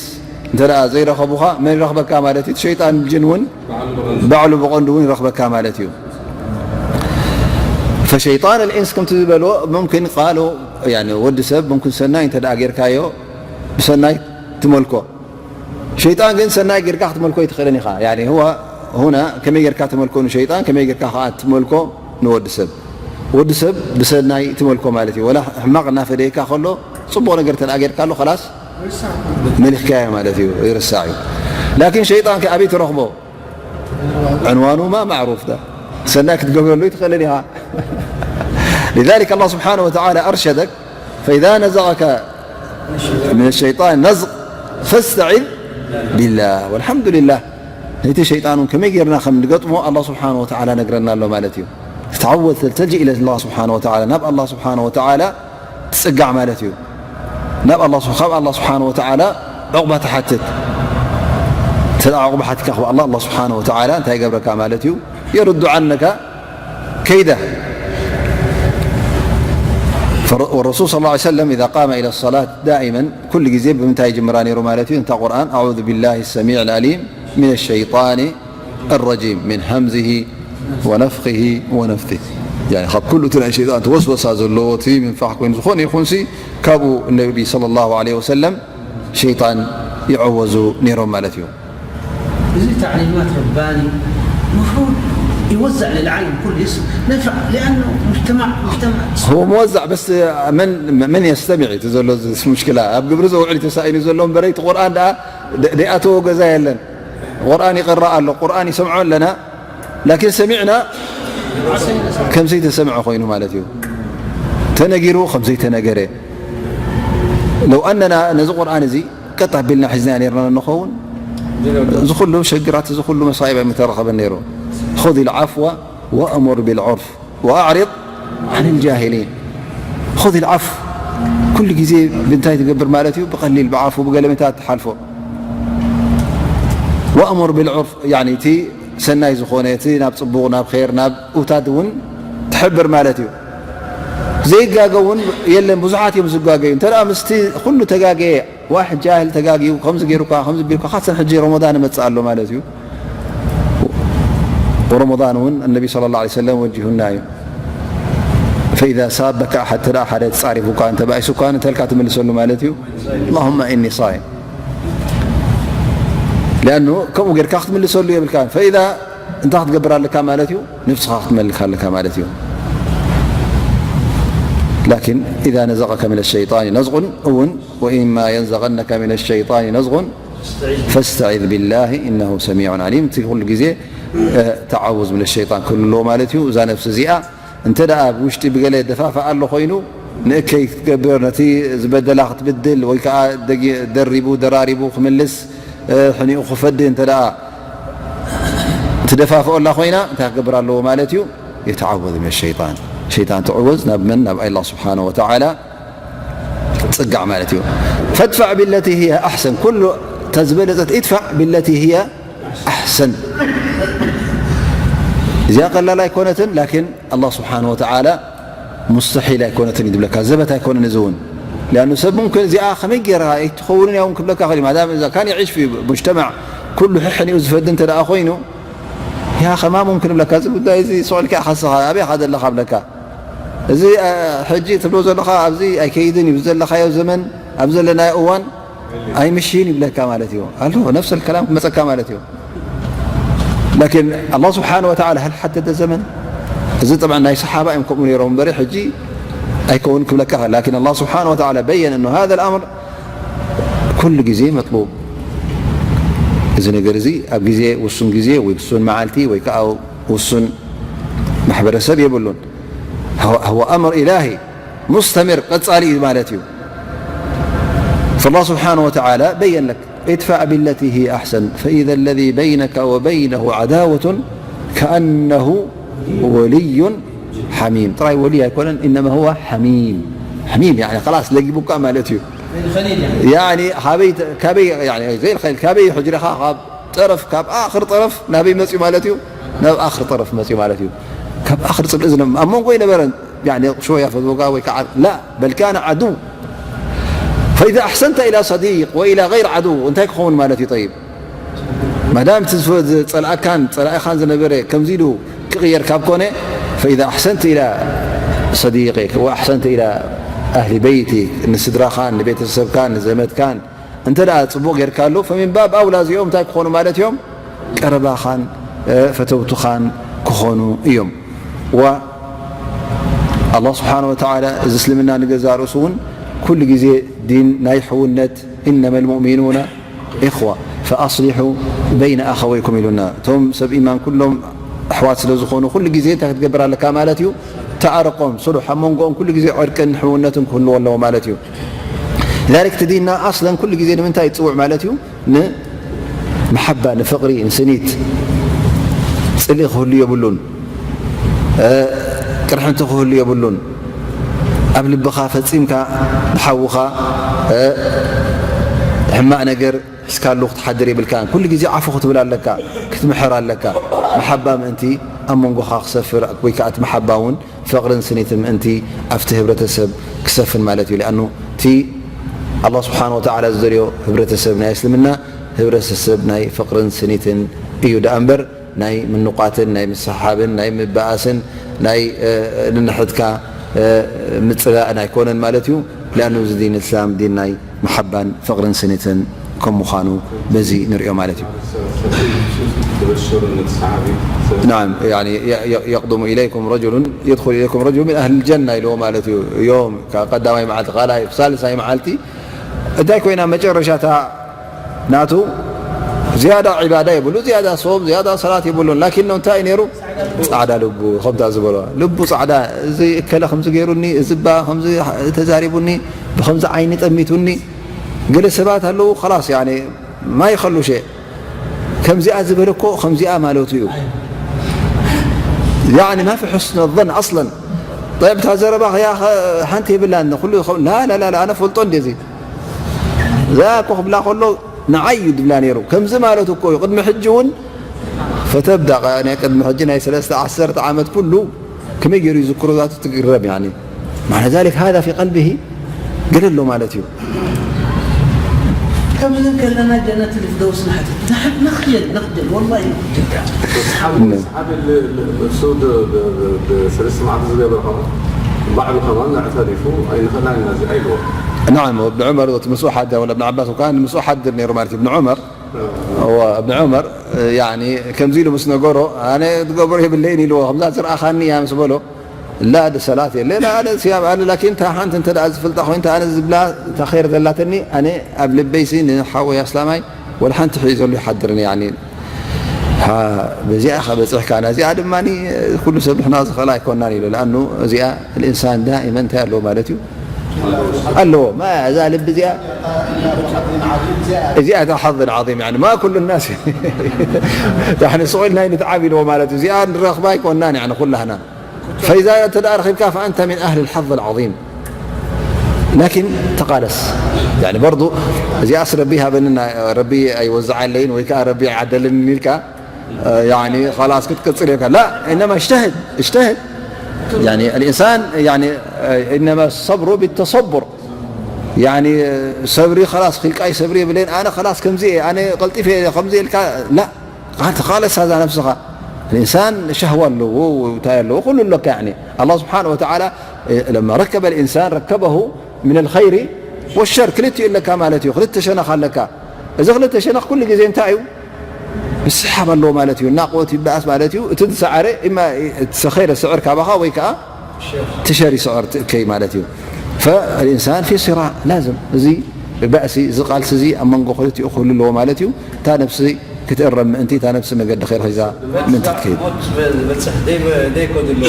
እንተ ደኣ ዘይረኸቡኻ፣ መን ይረኽበካ ማለት እዩ? እቲ ሸይጣን ጅን እውን ባዕሉ ብቐንዱ እውን ይረኽበካ ማለት እዩ። ፈሸይጣን الإنس ከምቲ ዝበልዎ፣ ሙምኪን ቃሉ፣ ያኒ ወዲ ሰብ ሙምኪን ሰናይ እንተ ደኣ ጌርካዮ፣ ብሰናይ ትመልኮ። ሸይጣን ግን ሰናይ ጌርካ ክትመልኮ ኣይትኽእልን ኢኻ። ያኒ፣ ሁዋ፣ ሁና፣ ከመይ ጌርካ ትመልኮ ንሸይጣን፣ ከመይ ጌርካ ከኣ ትመልኮ ንወዲ ሰብ። ወዲ ሰብ ብሰናይ ትመልኮ ማለት እዩ። ወላ ሕማቕ እናፈደየካ ከሎ፣ ጽቡቕ ነገር እንተ ደኣ ጌርካሉ፣ ኸላስ መሊኽካዮ ማለት እዩ፣ ይርሳዕ እዩ። ላኪን ሸይጣን ከ ኣበይ ትረኽቦ? ዕንዋኑ ማ ማዕሩፍ ዳ። ሰናይ ክትገብረሉ ኣይትኽእልን ኢኻ። لذلك الله سبحانه وتعالى أرشدك، فإذا نزغك من الشيطان نزغ فاستعذ بالله. والحمد لله። ነቲ ሸይጣን እውን ከመይ ጌርና ከም ንገጥሞ ኣላህ ስብሓነ ወተዓላ ነግረና ኣሎ ማለት እዩ። ተተዓወዝ፣ ተልተጅእ ኢለ ኣላህ ስብሓነ ወተዓላ፣ ናብ ኣላህ ስብሓነ ወተዓላ ትጽጋዕ ማለት እዩ። ናብ ኣላህ ስብ-፣ ካብ ኣላህ ስብሓነ ወተዓላ ዑቕባ ትሓትት። እንተ ደኣ ዑቕባ ሓቲትካ ካብ ኣላህ፣ ኣላህ ስብሓነ ወተዓላ እንታይ ይገብረካ ማለት እዩ? የርዱ ዓነካ ከይደህ። ፈረ-፣ ወረሱል ሰለላሁ ዐለይሂ ወሰለም ኢዛ ቃመ ኢለ ሰላት ዳኢመን፣ ኩሉ ግዜ ብምንታይ ይጅምራ ነይሩ ማለት እዩ? እንታ ቁርኣን፣ ኣዑዙ ቢላሂ ሰሚዕ ልኣሊም ሚነ ሸይጣኒ ኣረጂም፣ ሚን ሃምዚሂ ወነፍኺሂ ወነፍሲህ። ያኒ፣ ካብ ኩሉ እቲ ናይ ሸይጣን እቲ ወስወሳ ዘለዎ፣ እቲ ምንፋሕ ኮይኑ፣ ዝኾነ ይኹንሲ፣ ካብኡ ነቢ ሰለላሁ ዐለይሂ ወሰለም ሸይጣን ይዕወዙ ነይሮም ማለት እዩ። እዚ تعليمات رباني مفروض يوزع للعالم كله يصل نفع، لأنه مجتمع، مجتمع هو موزع، بس من، من يستمع؟ እቲ ዘሎ እዚ ሙሽኪላ ኣብ ግብሪ ዘውዕል ተሳኢኑ ዘሎ እምበረይ፣ እቲ ቁርኣን ደኣ ደ-፣ ደይኣተዎ ገዛ የለን። ቁርኣን ይቕራእ ኣሎ፣ ቁርኣን ይሰምዖ ኣለና። ላኪን ሰሚዕና ከም ዘይተሰምዐ ኮይኑ ማለት እዩ። ተነጊሩ ከም ዘይተነገረ። ለው ኣነና ነዚ ቁርኣን እዚ ቀጥ ኣቢልና ሒዝና ነርና ንኸውን፣ እዚ ኩሉ ሸግራት፣ እዚ ኩሉ መሳኢብ ኣይምተረኸበን ነይሩ። خذ العفو وأمر بالعرف وأعرض عن الجاهلين. خذ العفو ኩሉ ግዜ ብእንታይ ትገብር ማለት እዩ? ብቐሊል፣ ብዓፉ፣ ብገለመታት ትሓልፎ። وأمر بالعرف፣ ያኒ እቲ ሰናይ ዝኾነ፣ እቲ ናብ ጽቡቕ፣ ናብ ኸይር፣ ናብ እውታት እውን ትሕብር ማለት እዩ። ዘይጋገ እውን የለን፣ ብዙሓት እዮም ዝጋገዩ። እንተ ደኣ ምስቲ ኩሉ ተጋገየ፣ ዋሕ ጃህል ተጋግዩ፣ ከምዚ ገይሩካ፣ ከምዚ ቢልካ፣ ካሰን ሕጂ ረመዳን ይመጽእ ኣሎ ማለት እዩ። ረመዳን እውን ነቢ ሰለላሁ ዐለይሂ ወሰለም ወጂሁና እዩ። فإذا سابك أحد፣ እንተ ደኣ ሓደ ተጻሪፉካ፣ እንተ ባኢሱካ፣ እንተልካ ትምልሰሉ ማለት እዩ። اللهم إني صائم። لأنه ከምኡ ጌርካ ክትምልሰሉ የብልካን። فإذا እንታይ ክትገብር ኣለካ ማለት እዩ? ነብስኻ ክትመልካ ኣለካ ማለት እዩ። لكن إذا نزغك من الشيطان نزغ እውን، وإما ينزغنك من الشيطان نزغ فاستعذ بالله إنه سميع عليم። እቲ ኩሉ ግዜ፣ እ፣ ተዓውዝ ምን ሸይጣን ክህሉ ኣለዎ ማለት እዩ። እዛ ነብሲ እዚኣ እንተ ደኣ ብውሽጢ ብገለ ደፋፍኣ ኣሎ ኮይኑ፣ ንእከይ ክትገብር፣ ነቲ ዝበደላ ክትብድል፣ ወይ ከኣ ደጊ-፣ ደሪቡ ደራሪቡ ክምልስ፣ እ፣ ሕኒኡ ክፈዲ እንተ ደኣ ትደፋፍኦ ኣላ ኮይና እንታይ ክገብር ኣለዎ ማለት እዩ? የተዓወዝ ምን ሸይጣን፣ ሸይጣን ትዕወዝ ናብ መን? ናብ ኣላህ ስብሓነ ወተዓላ ትጽጋዕ ማለት እዩ። ፈድፋዕ ቢለቲ ህየ ኣሕሰን፣ ኩሉ ተዝበለጸት ኢድፋዕ ቢለቲ ህየ ኣሕሰን። እዚኣ ቀላል ኣይኮነትን፣ ላኪን ኣላህ ስብሓነ ወተዓላ ሙስተሒል ኣይኮነትን እዩ ዝብለካ፣ ዘበት ኣይኮነን። እዚ እውን ሊኣኑ ሰብ ሙምክን እዚኣ ከመይ ገይራ ኣይትኸውንን እያ እውን ክብለካ ኽእል እዩ። ማዳም እዛ ካን የዒሽ ፊ ሙጅተማዕ ኩሉ ሕሕን እዩ ዝፈዲ እንተ ደኣ ኮይኑ፣ ያ ከማ ሙምክን እብለካ፣ እዚ ጉዳይ እዚ ስቕ ኢልካ ኢኻ ስኻ ኣበይ ኢኻ ዘለኻ እብለካ። እዚ ሕጂ ትብሎ ዘለኻ ኣብዚ ኣይከይድን እዩ፣ ዘለኻዮ ዘመን ኣብ ዘለናዮ እዋን ኣይምሽን ይብለካ ማለት እዩ። ኣሎ ነፍስ ከላም ክመፀካ ማለት እዩ። ላኪን ኣላህ ስብሓን ወተዓላ ሀል ሓደደ ዘመን፣ እዚ ጥብዓ ናይ ሰሓባ እዮም ከምኡ ነይሮም እምበሪ ሕጂ ኣይከውን ክብለካ። ላኪን ኣላህ ስብሓን ወተዓላ በየን እኖ ሃذا الأمر ኩሉ ግዜ መጥሉብ። እዚ ነገር እዚ ኣብ ግዜ ውሱን ግዜ ወይ ውሱን መዓልቲ ወይ ከዓ ውሱን ማሕበረሰብ የብሉን። هو أمر إلهي مستمر ቀጻሊ እዩ ማለት እዩ። فالله سبحانه وتعالى بين لك ادفع بالتي هي أحسن فإذا الذي بينك وبينه عداوة كأنه ولي حميم ጥራይ ወልይ ኣይኮነን إنما هو حميم حميم يعني خلاص ለጊቡካ ማለት እዩ። يعني ካበይ ካበይ يعني زي الخليل ካበይ ሕጅረኻ ካብ ጠረፍ ካብ ኣኽር ጠረፍ ናበይ መፅኡ ማለት እዩ? ናብ ኣኽር ጠረፍ መፅኡ ማለት እዩ። ካብ ኣኽር ፅልኢ ዝነ ኣብ መንጎ ይነበረን يعني شوية ፈትወካ ወይ ከዓ لا بل كان عدو فإذا أحسنت إلى صديق وإلى غير عدو እንታይ ክኸውን ማለት እዩ? طيب ማዳም እቲ ዝጸልኣካን ጸላኢኻን ዝነበረ ከምዚ ኢሉ ክቕየር ካብ ኮነ فإذا أحسنت إلى صديقك وأحسنت إلى أهل بيتك ንስድራኻን ንቤተሰብካን ንዘመድካን እንተ ደኣ ጽቡቕ ጌርካሉ فمن باب أولى እዚኦም እንታይ ክኾኑ ማለት እዮም? ቀረባኻን ፈተውትኻን ክኾኑ እዮም። والله سبحانه وتعالى እዚ እስልምና ንገዛእ ርእሱ እውን ኩሉ ግዜ ዲን ናይ ሕውነት إنما المؤمنون إخوة فأصلحوا بين أخويكم ኢሉና። እቶም ሰብ ኢማን ኩሎም ኣሕዋት ስለ ዝኾኑ ኩሉ ግዜ እንታይ ክትገብር ኣለካ ማለት እዩ? ተዓርቆም፣ ስሉሕ ኣብ መንጎኦም ኩሉ ግዜ ዕርቅን ሕውነትን ክህልዎ ኣለዎ ማለት እዩ። لذلك እቲ ዲንና ኣስለን ኩሉ ግዜ ንምንታይ ይጽውዕ ማለት እዩ? ንመሓባ፣ ንፍቕሪ፣ ንስኒት። ጽልኢ ክህሉ የብሉን፣ ቅርሕንቲ ክህሉ የብሉን። ኣብ ልብኻ ፈጺምካ ንሓውኻ ሕማቕ ነገር ሒዝካሉ ክትሓድር የብልካን። ኩሉ ግዜ ዓፉ ክትብል ኣለካ፣ ክትምሕር ኣለካ። መሓባ ምእንቲ ኣብ መንጎኻ ክሰፍር ወይ ከዓ እቲ መሓባ እውን ፍቕርን ስኒትን ምእንቲ ኣብቲ ህብረተሰብ ክሰፍን ማለት እዩ። لأنه እቲ ኣላህ ስብሓን ወተዓላ ዝደልዮ ህብረተሰብ ናይ እስልምና ህብረተሰብ ናይ ፍቕርን ስኒትን እዩ ደኣ እምበር ናይ ምንቋትን ናይ ምስሓብን ናይ ምበኣስን ናይ ንንሕድካ ምጽላእን ኣይኮነን ማለት እዩ። لأنه እዚ ዲን እስላም ዲን ናይ መሓባን ፍቕርን ስኒትን ከም ምዃኑ በዚ ንሪኦ ማለት እዩ። نعم يعني يقدم إليكم رجل يدخل إليكم رجل من أهل الجنة ኢልዎ ማለት እዩ። ዮም ካብ ቀዳማይ መዓልቲ ካልኣይ ሳልሳይ መዓልቲ እንታይ ኮይና መጨረሻታ ናቱ ዝያዳ ዒባዳ የብሉ፣ ዝያዳ ሶም፣ ዝያዳ ሰላት የብሉን። ላኪን እንታይ ነይሩ? ጻዕዳ ልቡ፣ ከምታ ዝበሎ ልቡ ጻዕዳ፣ እዚ እከለ ከምዚ ገይሩኒ፣ እዚ ባ ከምዚ ተዛሪቡኒ፣ ብከምዚ ዓይኒ ጠሚቱኒ። ገለ ሰባት ኣለዉ፣ خلاص يعني ما يخلوا شيء። ከምዚኣ ዝበለ እኮ ከምዚኣ ማለቱ እዩ። يعني ما في حسن الظن أصلا። طيب እታ ዘረባ ኸያ ሓንቲ የብላን ኩሉ لا لا لا ኣነ ፈልጦ እንደ እዚ እዛ እኮ ክብላ ከሎ ንዓይ እዩ ድብላ ነይሩ። ከምዚ ማለቱ እኮ እዩ። ቅድሚ ሕጂ እውን ፈተብዳ ናይ ቅድሚ ሕጂ ናይ ሰለስተ ዓሰርተ ዓመት ኩሉ ከመይ ገይሩ ይዝክሮ ዛቱ ትግረም يعني معنى ذلك هذا في قلبه ገለ ኣሎ ማለት እዩ። ከምዚ ከለና ጀነት ልፍደውስ ንሓትት። ንሓ-፣ ንኽጀል፣ ንኽጀል፣ ወላሂ ንኽጀል። أصحاب ال-، ال-، السود ب-، ب-، بثلاث معاد ዝገበረ ኸማ ባዕሉ ኸማን ኣዕተሪፉ ኣይንኽእላን ኢና እዚኣ ኢልዎ። نعم، وابن عمر እቲ ምስኡ ሓድር፣ ولا ابن عباس وكان ምስኡ ሓድር ነይሩ ማለት እዩ። ابن عمر، هو ابن عمر يعني ከምዚ ኢሉ ምስ ነገሮ ኣነ ዝገብሮ የብለይን ኢልዎ። ከምዛ ዝረኣኻኒ እያ ምስ በሎ لا ሰላት የለ لا ሲያም ኣለ ላኪን እታ ሓንቲ እንተ ደኣ ዝፍልጣ ኮይንታ ኣነ ዝብላ እታ ኸይር ዘላትኒ ኣነ ኣብ ልበይሲ ንሓወይ ኣስላማይ ወላ ሓንቲ ሒዘሉ ይሓድርኒ يعني ها በዚኣ ኢኻ በፂሕካ ናዚኣ ድማ ኩሉ ሰብ ንሕና ዝኽእላ ኣይኮናን ኢሉ لأنه እዚኣ الإنسان دائما እንታይ ኣለዎ ማለት እዩ ኣለዎ እዛ ልቢ እዚኣ እዚኣ እታ ሓዝ ዓዚም፣ ያኒ ማ ኩሉ ናስ ያኒ ስቕ ኢልና ኣይንትዓብ ኢልዎ ማለት እዩ። እዚኣ ንረኽባ ኣይኮናን፣ ያኒ ኩላህና። ፈኢዛ እንተ ደኣ ረኺብካ፣ ፈኣንተ ሚን ኣህል ሓዝ ዓዚም። ላኪን ተቓለስ፣ ያኒ በርዱ እዚኣስ ረቢ ሃበንና፣ ረቢ ኣይወዝዓለይን ወይ ከዓ ረቢ ኣይዓደለንን ኢልካ፣ ያኒ ኸላስ ክትቅጽል ኢልካ። ላ፣ ኢነማ እጅተህድ፣ እጅተህድ። ያኒ ኣልኢንሳን፣ ያኒ ኢነማ ሰብሩ ቢተሰቡር። ያኒ ሰብሪ ኸላስ ኺልቃይ ሰብሪ የብለይን፣ ኣነ ኸላስ ከምዚ እየ፣ ኣነ ቀልጢፈ እየ ከምዚ ኢልካ፣ ላ፣ ኣንተ ኻለስ ሃዛ ነፍስኻ። الإنسان شهوة ኣለዎ፣ እንታይ ኣለዎ፣ ኩሉ ኣለካ። ያኒ ኣላህ ስብሓነሁ ወተዓላ ለማ ረከበ الإنسان ركبه من الخير والشر ክልቲኡ ኣለካ ማለት እዩ። ክልተ ሸነኽ ኣለካ። እዚ ክልተ ሸነኽ ኩሉ ግዜ እንታይ እዩ? ምስሓብ ኣለዎ ማለት እዩ። ናቕወት ይበኣስ ማለት እዩ። እቲ ዝሰዓረ ኢማ እቲ ኸይረ ስዕር ካባኻ ወይ ከዓ ትሸሪ ስዕር ትእከይ ማለት እዩ። فالإنسان في صراع لازم። እዚ ባእሲ፣ እዚ ቃልሲ እዚ ኣብ መንጎ ክልቲኡ ክህሉ ኣለዎ ማለት እዩ። እታ ነፍሲ ክትእረም ምእንቲ፣ እታ ነፍሲ መገዲ ኸይር ሒዛ ምእንቲ ክትከይድ። ሞት ዝበጽሕ ደይ-፣ ደይኮ ድሎ።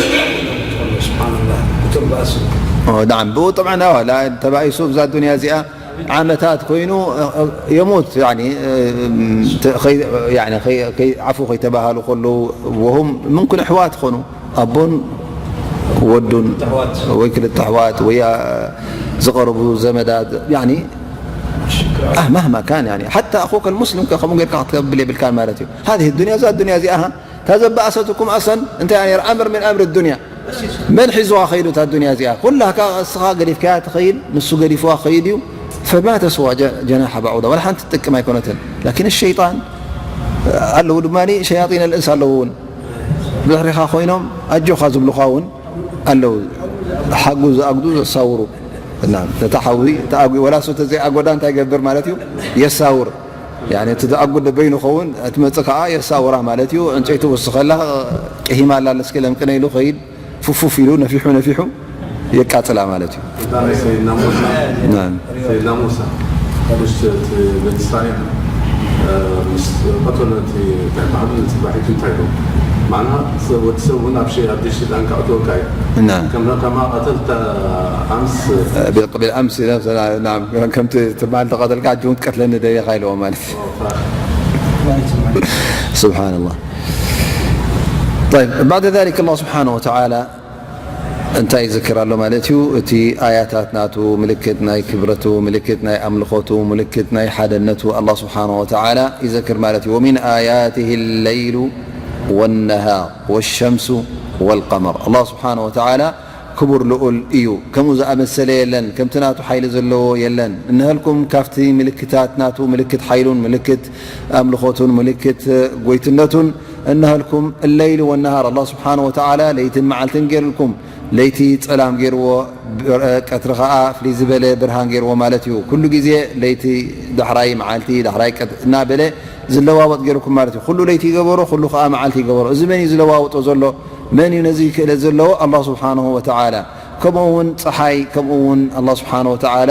ስብሓንላህ። ብቱር ባእሲ። ኦ፣ ናዓም። ብኡ ጥብዓን፣ ኣዋ፣ ላ-፣ ተባኢሱ እብዛ ዱንያ እዚኣ ዓመታት ኮይኑ፣ እ፣ እ፣ የሙት፣ ያኒ፣ እ፣ ተ-፣ ኸይ-፣ ያኒ፣ ኸይ-፣ ከይ-፣ ዓፉ ከይተባሃሉ ከለዉ፣ ወሁም ምንኩን ኣሕዋት ኾኑ። ኣቦን ወዱን ኣሕዋት። ወይ ክልተ ኣሕዋት ወይ፣ አ፣ ዝቐረቡ ዘመዳት፣ ያኒ፣ አ፣ ማህማ ካን፣ ያኒ፣ ሓታ ኣኹከ ልሙስሊም ከ ከምኡ ጌርካ ክትብል የብልካን ማለት እዩ። ሃዚህ ዱንያ፣ እዛ ዱንያ እዚኣ፣ ሃ፣ እታ ዘባእሰትኩም ኣሰን እንታይ፣ ያኒ፣ ኣምር ምን ኣምር ዱንያ። መን ሒዝዋ ኸይዱ እታ ዱንያ እዚኣ? ኩላካ እስኻ ገዲፍካያ ትኸይድ፣ ንሱ ገዲፍዋ ክኸይድ እዩ። ፈማ ተስዋ ጀ-፣ ጀናሓ ባዑዳ፣ ወላ ሓንቲ ትጠቅም ኣይኮነትን። ላኪን ሸይጣን ኣለዉ ድማ፣ ሸያጢን ኣልእንስ ኣለዉ እውን። ብድሕሪኻ ኮይኖም ኣጆኻ ዝብሉኻ እውን ኣለዉ። ሓጉ ዝኣጉዱ ዘሳውሩ። እና ነታ ሓዊ ተኣጉ-፣ ወላ እሱ ተዘይኣጎዳ እንታይ ይገብር ማለት እዩ? የሳውር። ያኒ እቲ ዝኣጉድ በይኑ ኸውን፣ እቲ መጽእ ከኣ የሳውራ ማለት እዩ። ዕንጨይቲ ውስኸላ፣ ቅሂማ ኣላ፣ እስኪ ለምቅነ ኢሉ ኸይድ፣ ፉፉፍ ኢሉ፣ ነፊሑ፣ ነፊሑ የቃጽላ ማለት እዩ። እንታይ ናይ ሰይድና ሙሳ? ናም። ሰይድና ሙሳ፣ ምስ እቲ በኒ እስራኤል፣ እ፣ ምስ ቀተሎ እቲ እንታይ በዓል፣ ጽባሒቱ እንታይ ኢሉ? ማዕና፣ ወዲ ሰብ እውን ኣብ ሸ-፣ ኣብ ሸይጣን ከእትወካ እዩ። ናም። ከም-፣ ከማ ቀተልተ ኣምስ። እ፣ ቢል-፣ ቢልኣምስ፣ ናም፣ ከምቲ ትበሃል ተቐተልካ፣ ሕጂ እውን ትቀትለኒ ደሊኻ ኢልዎ ማለት እዩ። ስብሓንላህ። ጠይብ፣ ባዕደ ዛሊክ ኣላህ ስብሓነሁ ወተዓላ እንታይ ይዝክር ኣሎ ማለት እዩ? እቲ ኣያታት ናቱ፣ ምልክት ናይ ክብረቱ፣ ምልክት ናይ ኣምልኾቱ፣ ምልክት ናይ ሓደነቱ ኣላህ ስብሓነሁ ወተዓላ ይዘክር ማለት እዩ። ወሚን ኣያትህ ለይሉ ወነሃር ወሸምሱ ወልቀመር። ኣላህ ስብሓነሁ ወተዓላ ክቡር ልኡል እዩ። ከምኡ ዝኣመሰለ የለን፣ ከምቲ ናቱ ሓይሊ ዘለዎ የለን። እንሀልኩም ካብቲ ምልክታት ናቱ፣ ምልክት ሓይሉን ምልክት ኣምልኾቱን ምልክት ጎይትነቱን፣ እንሀልኩም እለይሊ ወነሃር፣ ኣላህ ስብሓነሁ ወተዓላ ለይትን መዓልትን ገይሩልኩም። ለይቲ ጸላም ገይርዎ፣ ብር-፣ ቀትሪ ኸኣ ፍልይ ዝበለ ብርሃን ገይርዎ ማለት እዩ። ኩሉ ግዜ ለይቲ ዳሕራይ መዓልቲ፣ ዳሕራይ ቀት-፣ እናበለ ዝለዋወጥ ገይሩኩም ማለት እዩ። ኩሉ ለይቲ ይገበሮ፣ ኩሉ ኸኣ መዓልቲ ይገበሮ። እዚ መን እዩ ዝለዋውጦ ዘሎ? መን እዩ ነዚ ክእለት ዘለዎ? ኣላህ ስብሓንሁ ወተዓላ። ከምኡ እውን ጸሓይ፣ ከምኡ እውን ኣላህ ስብሓንሁ ወተዓላ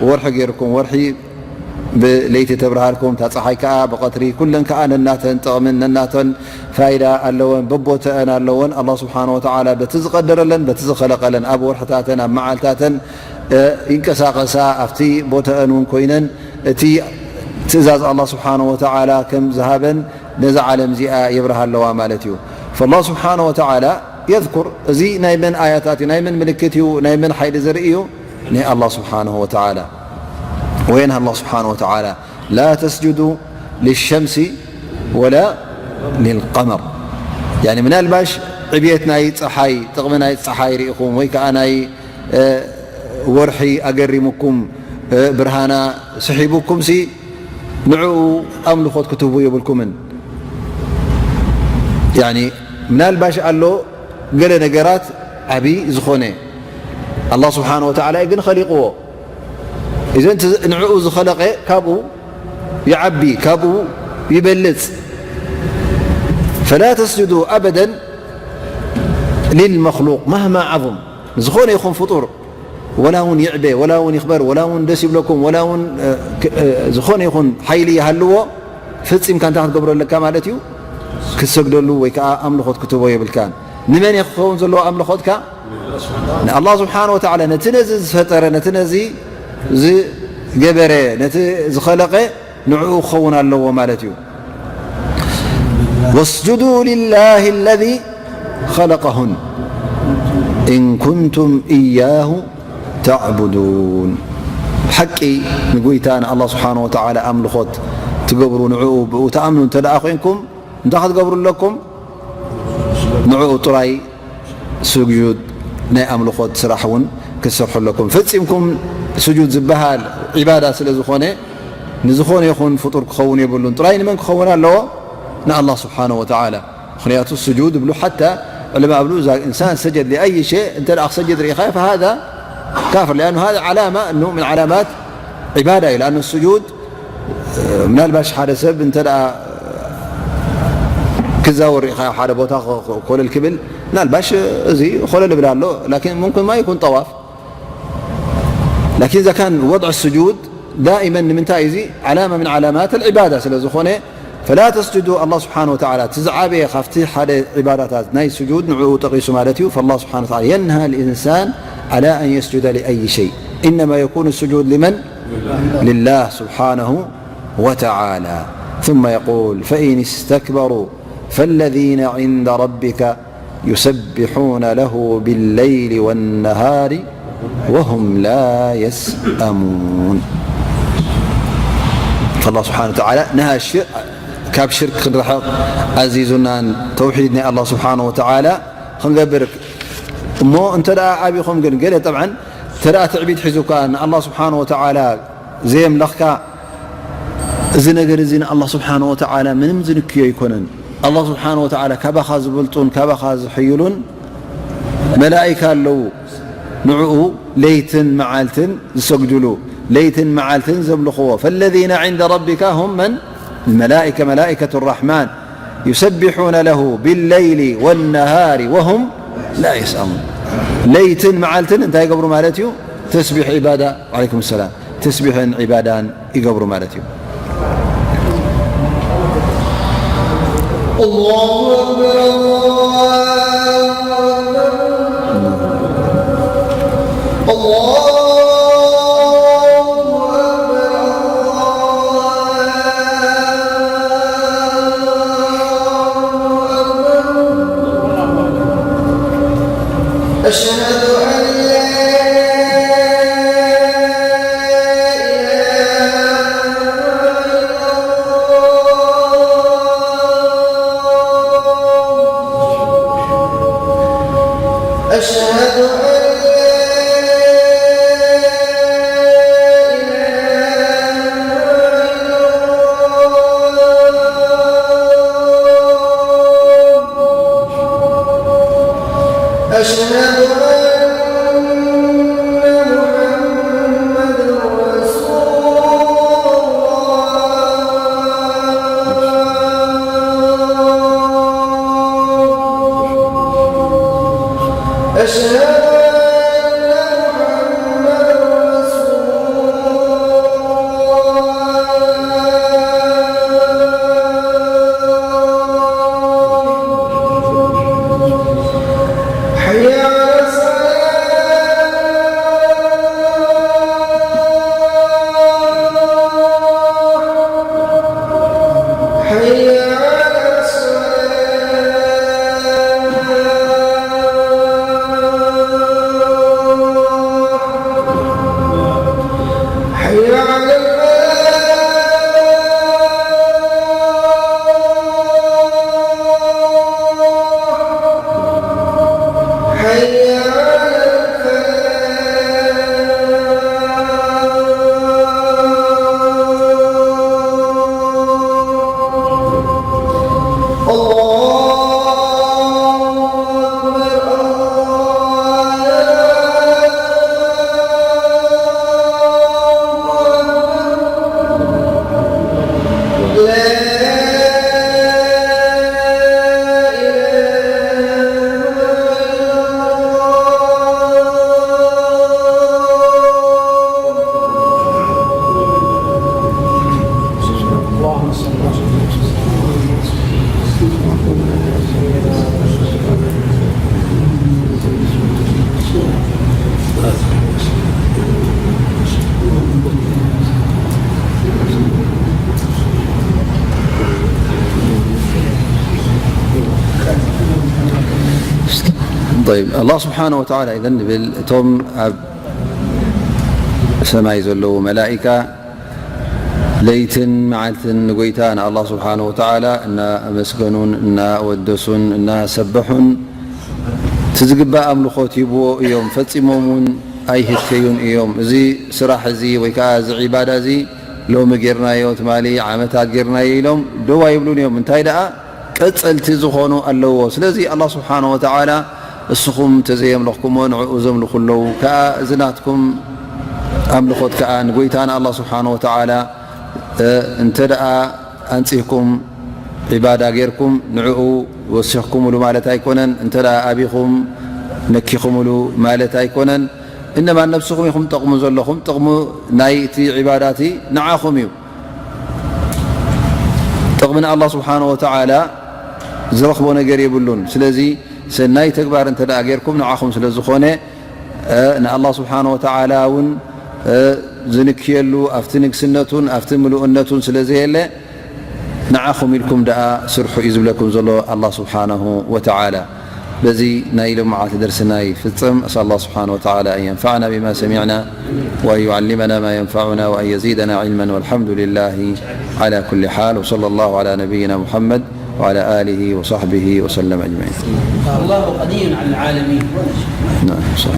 ወርሒ ገይሩኩም። ወርሒ ብለይቲ ተብርሃልኩም፣ እታ ጸሓይ ከኣ ብቐትሪ። ኩለን ከኣ ነናተን ጥቕምን ነናተን ፋይዳ ኣለወን፣ በቦተአን ኣለወን። ኣላህ ስብሓንሁ ወተዓላ በቲ ዝቐደረለን፣ በቲ ዝኸለቐለን፣ ኣብ ወርሕታተን፣ ኣብ መዓልታተን፣ እ፣ ይንቀሳቐሳ፣ ኣብቲ ቦተአን እውን ኮይነን፣ እቲ ትእዛዝ ኣላህ ስብሓንሁ ወተዓላ ከም ዝሃበን ነዛ ዓለም እዚኣ የብርሃ ኣለዋ ማለት እዩ። ፈላህ ስብሓንሁ ወተዓላ የዝኩር፣ እዚ ናይ መን ኣያታት እዩ? ናይ መን ምልክት እዩ? ናይ መን ሓይሊ ዘርኢ እዩ? ናይ ኣላህ ስብሓንሁ ወተዓላ። ወየንሃ ኣላህ ስብሓንሁ ወተዓላ፣ ላ ተስጁዱ ሊሸምሲ ወላ ሊልቀመር። ያኒ ምናልባሽ ዕብየት ናይ ጸሓይ፣ ጥቕሚ ናይ ጸሓይ ርኢኹም ወይ ከኣ ናይ፣ እ፣ ወርሒ ኣገሪሙኩም፣ እ፣ ብርሃና ስሒቡኩምሲ ንዕኡ ኣምልኾት ክትህቡ የብልኩምን። ያኒ ምናልባሽ ኣሎ ገለ ነገራት ዓቢ ዝኾነ፣ ኣላህ ስብሓንሁ ወተዓላ ግን ኸሊቕዎ። እዘን ት-፣ ንዕኡ ዝኸለቐ ካብኡ ይዓቢ፣ ካብኡ ይበልጽ። ፈላ ተስጁዱ ኣበደን ሊልመኽሉቅ ማህማ ዓظም። ዝኾነ ይኹን ፍጡር፣ ወላ እውን ይዕበ፣ ወላ እውን ይኽበር፣ ወላ እውን ደስ ይብለኩም፣ ወላ እውን፣ እ፣ ክ-፣ እ፣ ዝኾነ ይኹን ሓይሊ ይሃልዎ፣ ፈጺምካ እንታይ ክትገብሮ ኣለካ ማለት እዩ? ክትሰግደሉ ወይ ከዓ ኣምልኾት ክትህቦ የብልካን። ንመን እዩ ክኸውን ዘለዎ ኣምልኾትካ? ንኣላህ ስብሓን ወተዓላ፣ ነቲ ነዚ ዝፈጠረ፣ ነቲ ነዚ ዝገበረ፣ ነቲ ዝኸለቐ ንዕኡ ክኸውን ኣለዎ ማለት እዩ። واسجدوا لله الذي خلقهن إن كنتم إياه تعبدون. ሓቂ ንጎይታ ንኣላህ ስብሓነ ወተዓላ ኣምልኾት ትገብሩ፣ ንዕኡ ብኡ ትኣምኑ እንተ ደኣ ኮይንኩም፣ እንታይ ክትገብሩ ኣለኩም? ንዕኡ ጥራይ ስጁድ ናይ ኣምልኾት ስራሕ እውን ክትሰርሑ ኣለኩም። ፈጺምኩም ስጁድ ዝበሃል ዒባዳ ስለ ዝኾነ፣ ንዝኾነ ይኹን ፍጡር ክኸውን የብሉን። ጥራይ ንመን ክኸውን ኣለዎ? ንኣላህ ስብሓነሁ ወተዓላ። ምኽንያቱ ስጁድ እብሉ ሓታ ዕለማ እብሉ እዛ ኢንሳን ሰጀድ ሊኣይ ሸይ እንተ ደኣ ክሰጅድ ርኢኻዮ፣ ፈሃዛ ካፍር፣ ሊኣኑ ሃዛ ዓላማ እኑ ምን ዓላማት ዒባዳ እዩ። ሊኣኑ ስጁድ ምናልባሽ ሓደ ሰብ እንተ ደኣ ክዛወር ርኢኻዮ፣ ሓደ ቦታ ኮ-፣ ኮ-፣ ኮለል ክብል፣ ምናልባሽ እዚ ኮለል እብል ኣሎ፣ ላኪን ሙምክን ማ ይኩን ጠዋፍ። ላኪን እዛ ካን ወድዕ ስጁድ ዳኢመን ንምንታይ እዚ ዓላማ ምን ዓላማት ልዒባዳ ስለ ዝኾነ፣ ፈላ ተስጁዱ፣ ኣላህ ስብሓነ ወተዓላ እቲ ዝዓበየ ካብቲ ሓደ ዒባዳታት ናይ ስጁድ ንዕኡ ጠቒሱ ማለት እዩ። ፈላህ ስብሓነ ወተዓላ የንሃ ልኢንሳን ዓላ ኣን የስጁደ ሊኣይ ሸይ፣ ኢነማ የኩኑ ስጁድ ሊመን? ሊላህ ስብሓነሁ ወተዓላ። ثم يقول فإن استكبروا فالذين عند ربك يسبحون له بالليل والنهار وهم لا يسأمون. فالله سبحانه وتعالى نهى الشرك، ካብ ሽርክ ክንርሕቕ ኣዚዙናን ተውሒድ ናይ ኣላህ ስብሓነ ወተዓላ ክንገብር። እሞ እንተ ደኣ ኣቢኹም ግን ገለ ጠብዓን እንተ ደኣ ትዕቢት ሒዙካ ንኣላህ ስብሓነ ወተዓላ ዘየምለኽካ፣ እዚ ነገር እዚ ንኣላህ ስብሓነ ወተዓላ ምንም ዝንክዮ ኣይኮነን። ኣላህ ስብሓነ ወተዓላ ካባኻ ዝበልጡን ካባኻ ዝሕይሉን መላኢካ ኣለዉ። ንዕኡ ለይትን መዓልትን ዝሰግድሉ፣ ለይትን መዓልትን ዘምልኽዎ። ፈለዚነ ዒንደ ረቢካ ሁም መን? መላኢከ፣ መላኢከቱ ራሕማን። ዩሰቢሑነ ለሁ ቢለይሊ ወነሃሪ ወሁም ላ የስኣሙን። ለይትን መዓልትን እንታይ ይገብሩ ማለት እዩ? ተስቢሕ፣ ዒባዳ። ወዓለይኩም ሰላም። ተስቢሕን ዒባዳን ይገብሩ ማለት እዩ። الله أكبر، الله أكبر، الله أكبر. أشهد أن لا إله إلا الله. أشهد أن لا إله إلا الله. أشهد أن محمدا رسول الله. أشهد أن محمدا رسول الله. حي على الصلاة. حي على الصلاة. طيب، الله سبحانه وتعالى إذن نብል እቶም ኣብ ሰማይ ዘለዉ መላኢካ ለይትን መዓልትን ንጎይታ ንኣላህ ስብሓነ ወተዓላ እናኣመስገኑን እናወደሱን እናሰበሑን እቲ ዝግባእ ኣምልኾት ይብዎ እዮም። ፈጺሞም እውን ኣይህከዩን እዮም። እዚ ስራሕ እዚ ወይ ከዓ እዚ ዒባዳ እዚ ሎሚ ጌርናዮ፣ ትማሊ ዓመታት ጌርናዮ ኢሎም ደው ኣይብሉን እዮም። እንታይ ደኣ ቀጸልቲ ዝኾኑ ኣለዎ። ስለዚ ኣላህ ስብሓነ ወተዓላ እስኹም ተዘየምለኽኩሞ ንዕኡ ዘምልኹ ኣለዉ። ከኣ እዚ ናትኩም ኣምልኾት ከኣ ንጎይታና ኣላህ ስብሓነ ወተዓላ እንተ ደኣ ኣንጺህኩም ዒባዳ ጌርኩም ንዕኡ ወሲኽኩምሉ ማለት ኣይኮነን። እንተ ደኣ ኣቢኹም ነኪኹምሉ ማለት ኣይኮነን። እነማ ነብስኹም ኢኹም ጠቕሙ ዘለኹም። ጥቕሙ ናይ እቲ ዒባዳ እቲ ንዓኹም እዩ። ጥቕሚ ንኣላህ ስብሓነ ወተዓላ ዝረኽቦ ነገር የብሉን። ስለዚ ሰናይ ተግባር እንተ ደኣ ጌርኩም ንዓኹም ስለ ዝኾነ፣ እ፣ ንኣላህ ስብሓነ ወተዓላ እውን፣ እ፣ ዝንክየሉ ኣብቲ ንግስነቱን ኣብቲ ምሉእነቱን ስለ ዘየለ፣ ንዓኹም ኢልኩም ደኣ ስርሑ እዩ ዝብለኩም ዘሎ ኣላህ ስብሓነሁ ወተዓላ። በዚ ናይ ሎማዓልቲ ደርስና ይፍጸም። أسأل الله سبحانه وتعالى أن ينفعنا بما سمعنا وأن يعلمنا ما ينفعنا وأن يزيدنا علما والحمد لله على كل حال. وصلى الله على نبينا محمد وعلى آله وصحبه وسلم أجمعين. الله غني عن العالمين. نعم، صح.